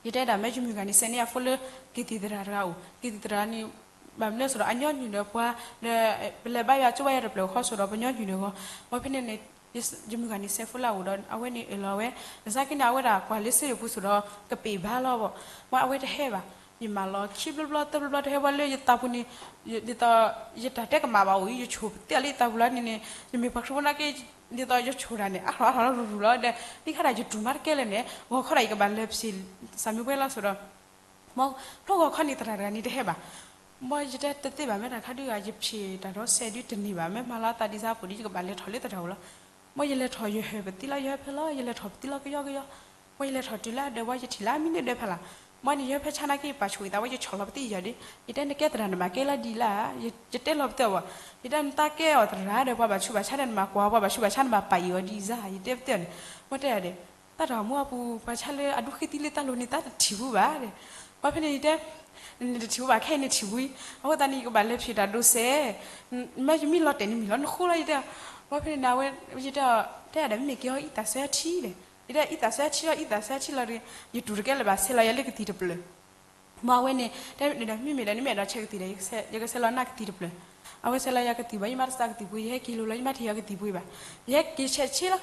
ယတဲဒၣ်မ့ၢ်ယမုၢ်ဂၤန့ၣ် စဲးန့ၢ်အဖိလၢ က့ၤသံၣ်သရၣ်တဂၤအိၣ်, က့ၤသံၣ်သရၣ်န့ၣ် ဘၣ်မနုၤအဃိဒီး အညီနုၢ်ဒီးပှၤ ဒီး ပလဲၤဘါယွၤကၠိဘါယွၤတဖျၢၣ်ဃီအဃိဒီး ပညီနုၢ်ဒီးဂီၢ်, ဝဲဖဲန့ၣ်န့ၣ် ယမုၢ်ဂၤန့ၣ် စဲးဖိလၢအအိၣ်ဒီး အဝဲန့ၣ်အၢၣ်လီၤဝဲ, ဘၣ်ဆၣ်က့န့ၣ် အဝဲဒၣ်ကွၢ်လၢစ့ယိၣ်ပူၤအဃိဒီး ကပ့ၢ်ဘါလီၤဘၣ်, မ့ၢ်အဝဲတဟဲဘၣ်, ယမၤလီၤခံဘျီဘျီသၢဘျီဘျီတဟဲဝဲလၢယသးပူၤန့ၣ်, ဒ်သိး ယတၢ်တဲကမၣ်ဘၣ်အိၣ်အံၤ ယဆိၣ်ပသံအီၤလၢယသးပူၤလီၤန့ၣ်န့ၣ် ယမ့ၢ်ပှၤခရံာ်ဖိနာ်က့ ဒ်သိးယဆိၣ်တၢ်န့ၣ် အါထီၣ်အါထီၣ်လီၤရူၤရူၤလီၤဒီး ဒ်ခါဒၣ်ယတူၢ်မးတကဲလၢၤန့ၣ် ဂီၤခီဒၣ်ယကဘၣ်လဲၤဖံး စၢ်မံၤပှဲၤလီၤအဃိဒီး မ့ၢ်ဖျိဂီၤခီန့ၣ် သရၣ်တဂၤန့ၣ်တဟဲဘၣ်, မ့ၢ်ယတဲတသ့ဘၣ် မ့ၢ်တၢ်ခါဒုးဂၤ ယဖံးတၢ်ဒိးစဲးဒုးတန့ၢ်ဘၣ် မ့ၢ်မၤလီၤသးဒ်စးပူၤဒီး ယကဘၣ်လဲၤထီၣ်လၢသရၣ်အိၣ်လီၤ. မ့ၢ်ယလဲၤထီၣ်ယဟၢၣ်ပသံလီၤ ယဟၢဖၢလီၤ ယလဲၤထီၣ်ပသံလီၤကယီကယီ, မ့ၢ်ယလဲၤထီၣ်တုၤလၢအဒၢးဝဲ ယထံၣ်လၢအမံၤန့ၣ်ဒၢးဖးလၢ်, မ့ၢ်န့ၣ်ယဟၢဖၢဆါနာ်က့ ယပာ်ဆိၣ်ဂ့ၤသးဝဲ ယဆီၣ်လီၤပသံယၤဒီး ယတဲနကဲသရၣ်န့ၣ်ဘၣ်ကဲလီၤဒ်လဲၣ်, ယတဲလီၤပသံအီၤဘၣ်, ယတဲနတၢ်ကဲအီၤသရၣ်ဒီး ပှၤဘၣ်ဆူးဘၣ်ဆါဒီးနမၤကွၢ် ပှၤဘၣ်ဆူးဘၣ်ဆါနဘၣ်ပာ်အီၤဒ်စး ယတဲပသံအီၤန့ၣ်, မ့ၢ်တဲယၤဒီး တၢ်တၢ်မူအပူၤ ပှၤဆါလၢအဒူဃ့သံလၢတၢ်လိၤန့ၣ် တၢ်တထံၣ်ဘူးဘၣ်ဒီး, ပှၤဖဲန့ၣ်ယတဲ နတထံၣ်ဘူးဘၣ် ခဲအံၤနထံၣ်ဘူးအံၤ, အဃိသတးန့ၣ် ယကဘၣ်လဲၤဖံးတၢ်ဒိးစဲး, မ့ၢ်ယမံလီၤတဲာ်န့ၣ်မံလီၤနဃိလီၤ ယတဲ, ပှၤဖဲန့ၣ်န့ၣ် အဝဲ ယတဲ တဲယၤဒီး မ့မ့ၢ်က့ၤအီၤအံသၣ်စဲထံဒီး, ယတဲအံသၣ်စဲထံလီၤ အံသၣ်စဲထံလီၤဒီး ယတူၢ်တကဲလၢၤဘၣ် ဆဲးလီၤယၤလၢကသံၣ်တဖျၢၣ်, မ့ၢ်အဝဲန့ၣ် တဲဒီး မ့မ့ၢ်ဒီး နမ့ၢ်အဲၣ်ဒိးဆဲးကသံၣ်ဒီး ယကဆဲးလီၤနၤကသံၣ်တဖျၢၣ်, အဝဲဆဲးလီၤယၤကသံၣ်ဘၣ် ယမၤတစးကသံၣ်ပူၤ ယဟဲက့ၤလိၤလီၤ ယမၤတ့ၢ်ယၤကသံၣ်ပူၤဘၣ်, ယဟဲက့ၤဆဲးဆံလီၤ,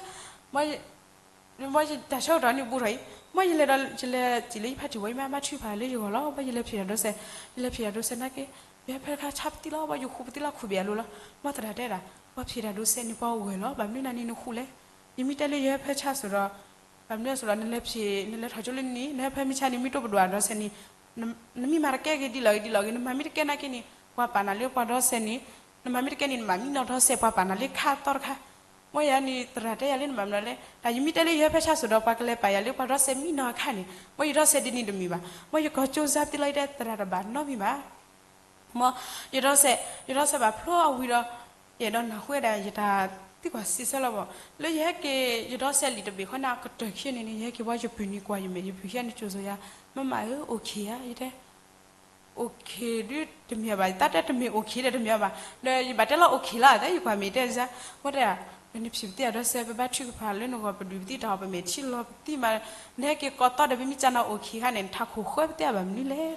မ့ၢ်ယတၢ်ဆၢကတီၢ်န့ၣ်ဘူးထီၣ်အံၤ, မ့ၢ်ယလဲၤဒီး ယလဲၤစံၣ်လၢယဖါတံၢ်ဝဲ ယမၤဘါထုကဖၣ်လၢယဂီၢ်လီၤ, ဘၣ်ယလဲၤဖံးတၢ်ဒိးစဲး, ယလဲၤဖံးတၢ်ဒိးစဲးနာ်က့, ယဟၢဖၢတခါဆါပသံလီၤ ဘၣ်ယဃူပသံလီၤခူၣ်ဘ့ၣ်အလိၤလီၤ, မ့ၢ်သရၣ်တဲဒၣ်, ပှၤဖံးတၢ်ဒိးစဲးန့ၣ် ပှၤဂၢၢ်လီၤ ဘၣ်မနုၤနၤန့ၣ်နဃူလဲၣ်, ယမ့ၢ်တဲလၢယဟၢဖၢဆါစိၤဒီး, ဘၣ်မနုၤအဃိဒီး နလဲၤဖံး နလဲၤထီၣ်ကၠိလၢန့ၣ် နဟၢဖၢမ့ၢ်ဆါန့ၣ် မ့ၢ်တိၢ်ပဒိၣ်အဒိးစဲးန့ၣ် နမ့ၢ်မၤတကဲဂ့ၤဒ်လီၤဂ့ၤဒ်လီၤဂ့ၤ နမၤမ့ၢ်တကဲနာ်က့န့ၣ် ပှၤပာ်နၤလၢပှၤဒိးစဲးန့ၣ်, နမၤမ့ၢ်တကဲန့ၣ် နဘၣ်မံနီၤဒိးစဲး ပှၤပာ်နၤလၢခါသီတခါ, မ့ၢ်ယၤန့ၣ် သရၣ်တဲယၤလၢနဘၣ်မနုၤလဲၣ် တၢ်ယမ့ၢ်တဲလၢယဟၢဖၢဆါစိၤဒီး ပှၤကလဲၤပာ်ယၤလၢပှၤဒိးစဲးမံနီၤအခါန့ၣ် မ့ၢ်ယဒိးစဲးဒ်န့ၣ်တမ့ၢ်ဘၣ်, မ့ၢ်ယကီၢ်ကၠိစါပသံလီၤ ယတဲသရၣ်တဘၣ်နီတမံၤဘၣ် မ့ၢ်ယဒိးစဲး, ယဒိးစဲးဘၣ်ဖျိအဝံၤဒီး, ယအဲၣ်ဒိးနၢ်ဟူဝဲဒၣ်ယတၢ်သံကွၢ်စံးဆၢလီၤဘၣ်, လၢယဟဲက့ၤ ယဒိးစဲးလံာ်တဘ့ၣ်ဃီန့ၣ် အကတၢၢ်ခံန့ၣ်န့ၣ် ယဟဲက့ၤဘၣ်ယပုၢ်န့ၣ်ကွၢ်ယမဲာ် ယပုၢ်ခံဂၤန့ၣ် ကၠိၤစိၤယၤ, မမဧၢ အိၣ်ခ့ဧါ ယတဲ, အိၣ်ခ့ဒုးတမ့ၢ်ဘၣ် တၢ်တဲတမ့ၢ် အိၣ်ခ့ဒီးတမ့ၢ်ဘၣ်, ဒီးယဘၣ်တဲလီၤ အိၣ်ခ့လီၤ တဲယကွၢ်မဲာ်တဲယၤ, မ့ၢ်တဲ ပနဖံးပသံအဒိးစဲး ပဘါထုကဖၣ်လၢနဂီၢ် ပဒုးပသံတၢ်အီၣ် ပမဲာ်ထံလီၤပသံမး, နဟဲက့ၤကိးသီဒီး ပမ့ၢ်ကနၤအိၣ်ခ့ခါန့ၣ် နထးခိၣ်ဃၢပသံအဘၣ်မနုၤလဲၣ်,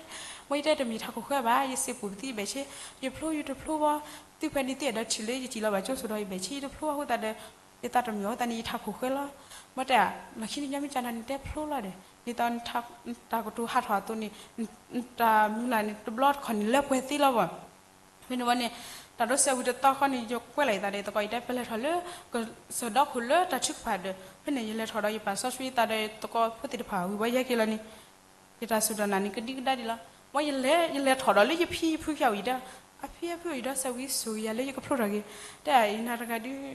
မ့ၢ်ယတဲတမ့ၢ်ထးခိၣ်ဃၢဘၣ် ယစံးပူၤပသံယဘၣ်ဆ့, ယဖျိယတဖျိဘၣ်, သုဖဲန့ၣ်သ့ၣ်အဲၣ်ဒိးထံၣ်လၢယစံၣ်လီၤဘၣ်ကၠိၤစိၤဒီး ယဘၣ်ဆ့ယတဖျိအဃိသတးဒီး, ယသးတမုာ်အဃိသတးန့ၣ် ယထးခိၣ်ဃၢလီၤ, မ့ၢ်တဲ လီၢ်ခံန့ၣ် ညါမ့ၢ်ကနၤန့ၣ် တဲဖျိလီၤဒီး ဒ်သိး တၢ်ကတိၤဟးထီၣ်အသိးန့ၣ်, တၢ်မုၢ်လၢ်န့ၣ် တဘျီတခီၣ်န့ၣ် လၢပှဲၤသ့လီၤဘၣ်, ဖဲန့ၣ်ဝဲန့ၣ်, တၢ်ဒိးစဲးဝံၤတသီဃီန့ၣ် ယကွဲးလီၤယသးဒီးသကိး ယတဲပလဲၤထီၣ်လၢ, ကစၢၢ်ဒီခိၣ်လၢတၢ်ထုကဖၣ်ဒီး ဖဲန့ၣ် ယလဲၤထီၣ်ဒီးယပာ်စီဆှံယသးဒီးသကိးဖိသ့ၣ်တဖၣ်ဝံၤဘၣ်ယဟဲက့ၤလီၤန့ၣ်, ယတၢ်စူၢ်တၢ်နာ်န့ၣ် ကဒံကဒါဒံးလီၤ, မ့ၢ်ယလဲၤ ယလဲၤထီၣ်ဒီးလၢယဖံယဖုခံဂၤအံၤဒီး, အဖံအဖုအံၤဒီးစဲးဝံၤဆိၣ်ဂ့ၤယၤလၢယကဖျိထီၣ်က့ၤ, တဲအံၤနၤတဂၤဒုး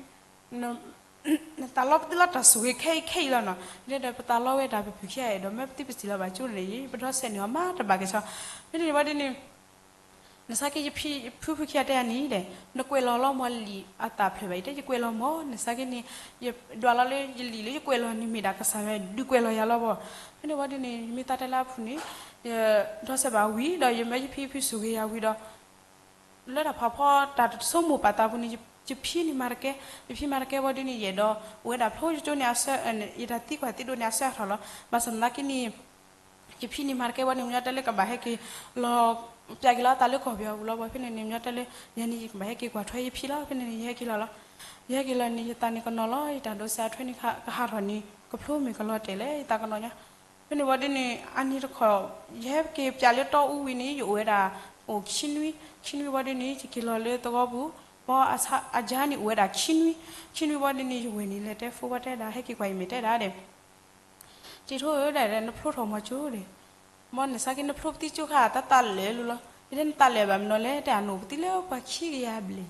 နသးလီပသံလီၤတၢ်ဆိၣ်ဂ့ၤခဲအံၤခဲအံၤလီၤနီၤ, ဒီးပသးလီဝဲဒၣ်ပဖုခံဂၤအံၤဒီး မ့ၢ်ပသံပစံၣ်လီၤဘၣ်ကၠိန့ၣ် ပဒီးစဲးန့ၣ်အီၤမးတဘၣ်ကဲဆီ, ဖဲန့ၣ်ဝဲဒ်န့ၣ်, နစါက့ယဖံယဖုဖုခံဂၤတဲယၤန့ၣ်ဒီး, နကွဲးလီၤလီၤမ့ၢ်လံာ်အသၣ်ဖျၢၣ်ဘၣ်အံၤ တဲယကွဲးလီၤမ့ၢ် နစါက့န့ၣ်, ယဒွးလီၤလၢယလံာ်လၢယကွဲးလီၤန့ၣ်မ့ၢ်ဒၣ်ကစၢ်ယွၤဒုးကွဲးလီၤယၤလီၤဘၣ်, ဖဲန့ၣ်ဝဲဒ်န့ၣ် ယမ့ၢ်သးတဲလၢအပူၤန့ၣ်, ဒီးစဲးဘၣ်ဝံၤဒီး ယမ့ၢ်ယဖံယဖုဆိၣ်ဂ့ၤယၤဝံၤဒီး လၢတၢ်ဖးဖီတၢ်တဆိကမိၣ်ပာ်သးပူၤန့ၣ် ယဖံန့ၣ်မၤတကဲ, ယဖံမၤတကဲဝဲဒ်န့ၣ် ယအဲၣ်ဒိးအိၣ်ဝဲဒၣ်ဖျိယကၠိန့ၣ်, ယတၢ်သံကွၢ်သံဒိးန့ၣ်အဆၢအထီၣ်လီၤ, ဘၣ်ဆၣ်သနာ်က့န့ၣ်, ယဖံန့ၣ်မၤတကဲဝဲန့ၣ် မ့ၢ်တဲလၢကဘၣ်ဟဲက့ၤလီၤ, ပၠးက့ၤလီၤအသးလၢကီၢ်ပယီၤပူၤလီၤဘၣ်, ဖဲန့ၣ်န့ၣ် မ့ၢ်တဲလၢ, ယၤန့ၣ်ယကဘၣ်ဟဲက့ၤကွၢ်ထွဲယဖံလီၤ, ဖဲန့ၣ်န့ၣ် ယဟဲက့ၤလီၤလီၤ, ယဟဲက့ၤလီၤန့ၣ် ယသးန့ၣ်ကနီၤလီၤ, ယတၢ်ဒိးစဲးထွဲန့ၣ်ကဟးထီၣ်န့ၣ် ကဖျိမ့ၢ်ကလီၤတဲာ်လဲၣ် ယသးကနီၤညါ ဖဲန့ၣ်ဝဲဒ်န့ၣ် အနံၤတခီၣ်, ယဟဲက့ၤပၠးလၢတီအူဝံၤန့ၣ် ယအိၣ်ဝဲဒၣ်, အိၣ်ခံနွံ, ခံနွံဝဲဒ်န့ၣ် ယက့ၤလီၤလၢသဝီပူၤ, ဘီအဆါအကါန့ၣ်အိၣ်ဝဲဒၣ်ခံနွံ, ခံနွံဝဲဒ်န့ၣ် ယဝဲၢ်န့ၣ် လဲၤတဲဖိဝဲတဲဒၣ် ဟဲက့ၤကွၢ်ယမဲာ်တဲဒၣ်ဒီး, စံးထိဧၢဒၣ်ဒီး နဖျိထီၣ်မီၤကၠိဒီး, မ်နစါက့နဖျိပသံကၠိခါ တၢ်သးလၢာ်လိၤလီၤ ယတဲနသးလဲၤဘၣ်မနုၤလဲၣ်, တဲအနိၣ်ပသံလၢပှၤခံကယၤဘျဲၣ်.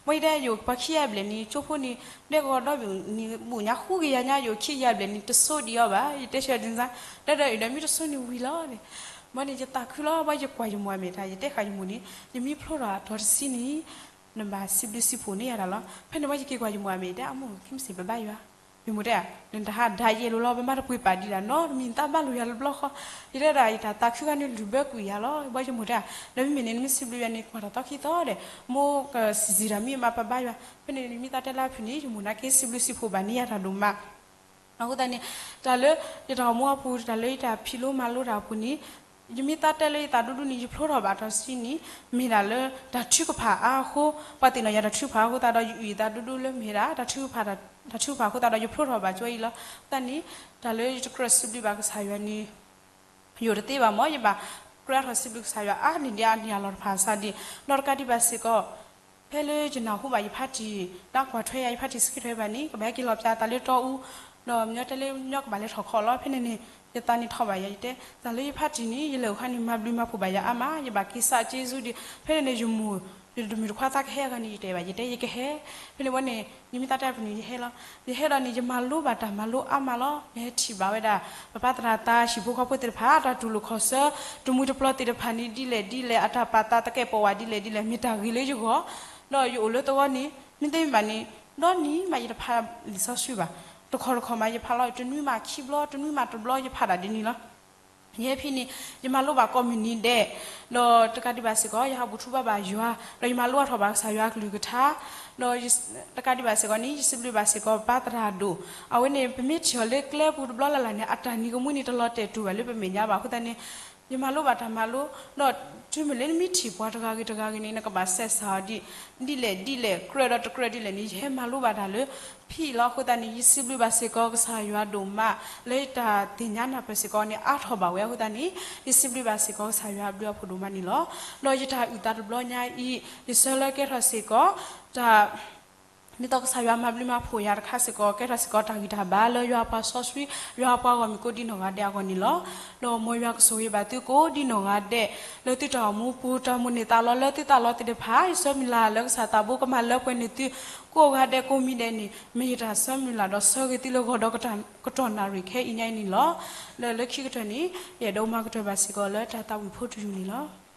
ဘၣ်ယတဲယအိၣ်ပှၤခံကယၤဘျဲၣ်န့ၣ် ကၠိဖိန့ၣ် ဒဲကဝီၤဒီဘ့ၣ်န့ၣ် ဘူးညါဃုကယၤညါ ယအိၣ်ခံကယၤဘျဲၣ်န့ၣ် တစိဒံးအီၤဘၣ်. ယတဲဆၢဒ်န့ၣ် တဲဒီးအံၤဒီးမ့ၢ်တစိန့ၣ်ဝံၤလီၤန့ၣ်. ဘၣ်န့ၣ်ယသးခုလီၤ. ဘၣ်ယကွၢ်ယမိၢ်အမဲာ်တၢ် ယတဲဃာ်ယမိၢ်န့ၣ် ယမ့ၢ်ဖျိထီၣ်အတီၤတဆံန့ၣ် နဘၣ်စံးဘျုးစံးဖှိၣ်န့ၢ်ယၤတၢ်လီၤ. ဖဲန့ၣ်ဘၣ်ယက့ၤကွၢ်ယမိၢ်အမဲာ် ယတဲအမိၢ် ခဲမုၢ်ဆ့ၣ်ပဘါယွၤ. ယမိၢ်တဲ နတဟးဒၣ်ယဲၢ်လိၤလီၤ ပမၤတပှ့ၤပာ်ဒံးဒၣ်နီတမံၤ နသးဘၣ်လိာ်ယၤတဘျီဃီ. ယတဲဒၣ်ယတၢ်သးခုခါန့ၣ်လုၢ်ဘၢကွံာ်ယၤလီၤ. ဘၣ်ယမိၢ်တဲ ဒီးမ့မ့ၢ်န့ၣ် နမ့ၢ်စံးဘျုးယၤန့ၣ် ကွၢ်တၢ်သီခံသီဒီး မိၢ်ကစံးစံးတၢ်မ့ၢ်မၤပဘါယွၤ. ဖဲန့ၣ်ယမ့ၢ်သးတဲလၢအဖုၣ်န့ၣ် ယမိၢ်နာ်က့စံးဘျုးစံးဖှိၣ်ဘၣ်န့ၢ်ယၤတၢ်ဒိၣ်မး. အဃိသတးန့ၣ် တၢ်လၢယတၢ်အိၣ်မူအပူၤ တၢ်လၢယတၢ်ဖံးလိမၤလိတၢ်အပူၤန့ၣ် ယမ့ၢ်သးတဲလၢယသးဒူဒူန့ၣ် ယဖျိထီၣ်ဘၣ်တီၤတဆံန့ၣ် မ့ၢ်ဒၣ်လၢတၢ်ထုကဖၣ်အါအဃိ, ပှၤသ့ၣ်နီၣ်ယၤတၢ်ထုကဖၣ်အဃိသတးဒီး ယအုၣ်ယသးဒူဒူလၢမ့ၢ်ဒၣ် တၢ်ထုကဖၣ်အဃိသတးဒီး ယဖျိထီၣ်ဘၣ်ကၠိအံၤလီၤ. အဃိသတးန့ၣ် တၢ်လၢယတကြၢးစံးဘျုးဘၣ်ကစၢ်ယွၤန့ၣ် ယအိၣ်တသ့ဘၣ်မၢ်, ယဘၣ်ကြၢးထီၣ်စံးဘျုးကစၢ်ယွၤအါန့ၢ်ဒံးအါန့ၢ်အလီၢ်တဖၣ်အစးဒံး, ဒီးတကးဒံးဘၣ်စ့ၢ်ကီး ဖဲလၢယနၢ်ဟူဘၣ်ယဖါတံၢ် ဒီးကွၢ်ထွဲယၤ ယဖါတံၢ်စံးကဲထီၣ်ဘၣ်န့ၣ် ကဘၣ်ဟဲက့ၤလီၤပၠးသးလၢတီအူ, ဒီးမညီတဲလၢညီကဘၣ်လဲၤထီၣ်ခီၣ်လီၤ. ဖဲန့ၣ်န့ၣ် ယသးန့ၣ်ထီၣ်ဘၣ်ယၤ ယတဲ တၢ်လၢယဖါတံၢ်န့ၣ် ယလဲၤအိၣ်ခါန့ၣ် မၤဘျုးမၤဖှိၣ်ဘၣ်ယၤအါမး, ယဘၣ်က့ၤစးက့ၤဆူဒံး, ဖဲန့ၣ်န့ၣ် ယမိၢ် ယတမုၢ်တခွါသးကဟဲအဂၤန့ၣ် ယတဲဘၣ် ယတဲယကဟဲ. ဖဲန့ၣ်ဝဲန့ၣ် ယမ့ၢ်သးတဲအပူၤန့ၣ် ယဟဲလီၤ. ယဟဲဒီးန့ၣ် ယမၤလိဘၣ်တၢ်မၤလိအါမးလီၤ. ယဟဲထံၣ်ဘၣ်ဝဲဒၣ် ပပၢ်သရၣ်သး ဟံၣ်ဖိဃီဖိသ့ၣ်တဖၣ် တၢ်တူၢ်လိာ်ခီၣ်ဆၢ တမှံၤတပျီၤသ့ၣ်တဖၣ်န့ၣ် ဒ်လဲၣ်ဒ်လဲၣ် အတၢ်ပာ်သးသကဲးပဝးဒ်လဲၣ်ဒ်လဲၣ် မ့ၢ်တၢ်ဂ့ၤလၢယဂီၢ်, ဒီးယအိၣ်လၢသဝီန့ၣ် မ့ၢ်သ့မ့ၢ်ဘၣ်န့ၣ် ဒီနံၤမးယတဖးလံာ်စီဆှံဘၣ်. တခီတခီမးယဖးလီၤ တနွံမးခံဘျီ တနွံမးတဘျီ ယဖးဒၣ်ဒ်န့ၣ်လီၤ. ယဟဲဖဲန့ၣ် ယမၤလိဘၣ်ကိးမုၢ်နံၤဒဲး, ဒီးတကးဒံးဘၣ်စ့ၢ်ကီး ယဟးဘူၣ်ထီၣ်ဘါဘၣ်ယွၤ, ဒီးယမၤလိအါထီၣ်ဘၣ်ကစၢ်ယွၤအကလုၢ်ကထါ, ဒီးတကးဒံးဘၣ်စ့ၢ်ကီးန့ၣ် ယစံးဘျုးဘၣ်စ့ၢ်ကီးပၢ်သရၣ်ဒိၣ်, အဝဲန့ၣ် ပမ့ၢ်ထံၣ်အီၤလၢကျဲပူၤတဘျီလၢ်လၢ်န့ၣ် အတၢ်နံၤကမှံန့ၣ် တလီၤတဲာ်တူာ်ဘၣ်လၢပမဲာ်ညါဘၣ်. အဃိသတးန့ၣ် ယမၤလိဘၣ်တၢ်မၤလိ, ဒီးတုၤမ့ၢ်လၢနမ့ၢ်ထံၣ်ပှၤတဂၤဂ့ၤတဂၤဂ့ၤန့ၣ် နကဘၣ်စဲးစးအီၤဒ်လဲၣ်ဒ်လဲၣ် ကြၢးဒီးတကြၢးဒ်လဲၣ်န့ၣ် ယဟဲမၤလိဘၣ်တၢ်လၢ ဖံးလီၤ. အဃိသတးန့ၣ် ယစံးဘျုးဘၣ်စ့ၢ်ကီးကစၢ်ယွၤဒိၣ်မး လၢယတၢ်သ့ၣ်ညါနၢ်ပၢၢ်စ့ၢ်ကီးန့ၣ် အါထီၣ်ဘၣ်ဝဲ. အဃိသတးန့ၣ် ယစံးဘျုးဘၣ်စ့ၢ်ကီးကစၢ်ယွၤအဘျုးအဖှိၣ်ဒိၣ်မးန့ၣ်လီၤ. ဒီးယတၢ်အုၣ်သးတဘျီညါအံၤ ယဆၢလၢကဲထီၣ်စ့ၢ်ကီး တၢ် ဒ်သိးကစၢ်ယွၤမၤဘျုးမၤဖှိၣ်ယၤတခါစ့ၢ်ကီး ကဲထီၣ်စ့ၢ်ကီးတၢ်ဂံၢ်တၢ်ဘါလၢယွၤအပှၤစီဆှံ ယွၤအပှၤဂီၢ်မုၢ်ကိးဒ်နီၢ်ဂၤဒဲးအဂီၢ်န့ၣ်လီၤ. ဒီးမ်ယွၤကဆိၣ်ဂ့ၤဘၣ်သုကိးဒ်နီၢ်ဂၤဒဲး လၢသုတၢ်အိၣ်မူပူၤ တၢ်မိၣ်န့ၢ်သးလီလၢသုသးလီသ့ၣ်တဖၣ် ယဆၢမုၢ်လၢ်လၢကစၢ်သးဘိကမၤလၢပှဲၤန့ၢ်သု ကိးဂၤဒဲးကိးမံၤဒဲးန့ၣ် မ့ၢ်ယတၢ်ဆၢမုၢ်လၢ်ဒီးဆၢဂ့ၤသုလၢဂီၤဒီးကတီၢ်နၣ်ရံၣ်ခဲအံၤညါအံၤန့ၣ်လီၤ. ဒီးလၢခံကတၢၢ်န့ၣ် ယအဲၣ်ဒိးမၤကတၢၢ်ဘၣ်စ့ၢ်ကီးလၢတၢ်သးဝံၣ်ဖိတယုၢ်န့ၣ်လီၤ.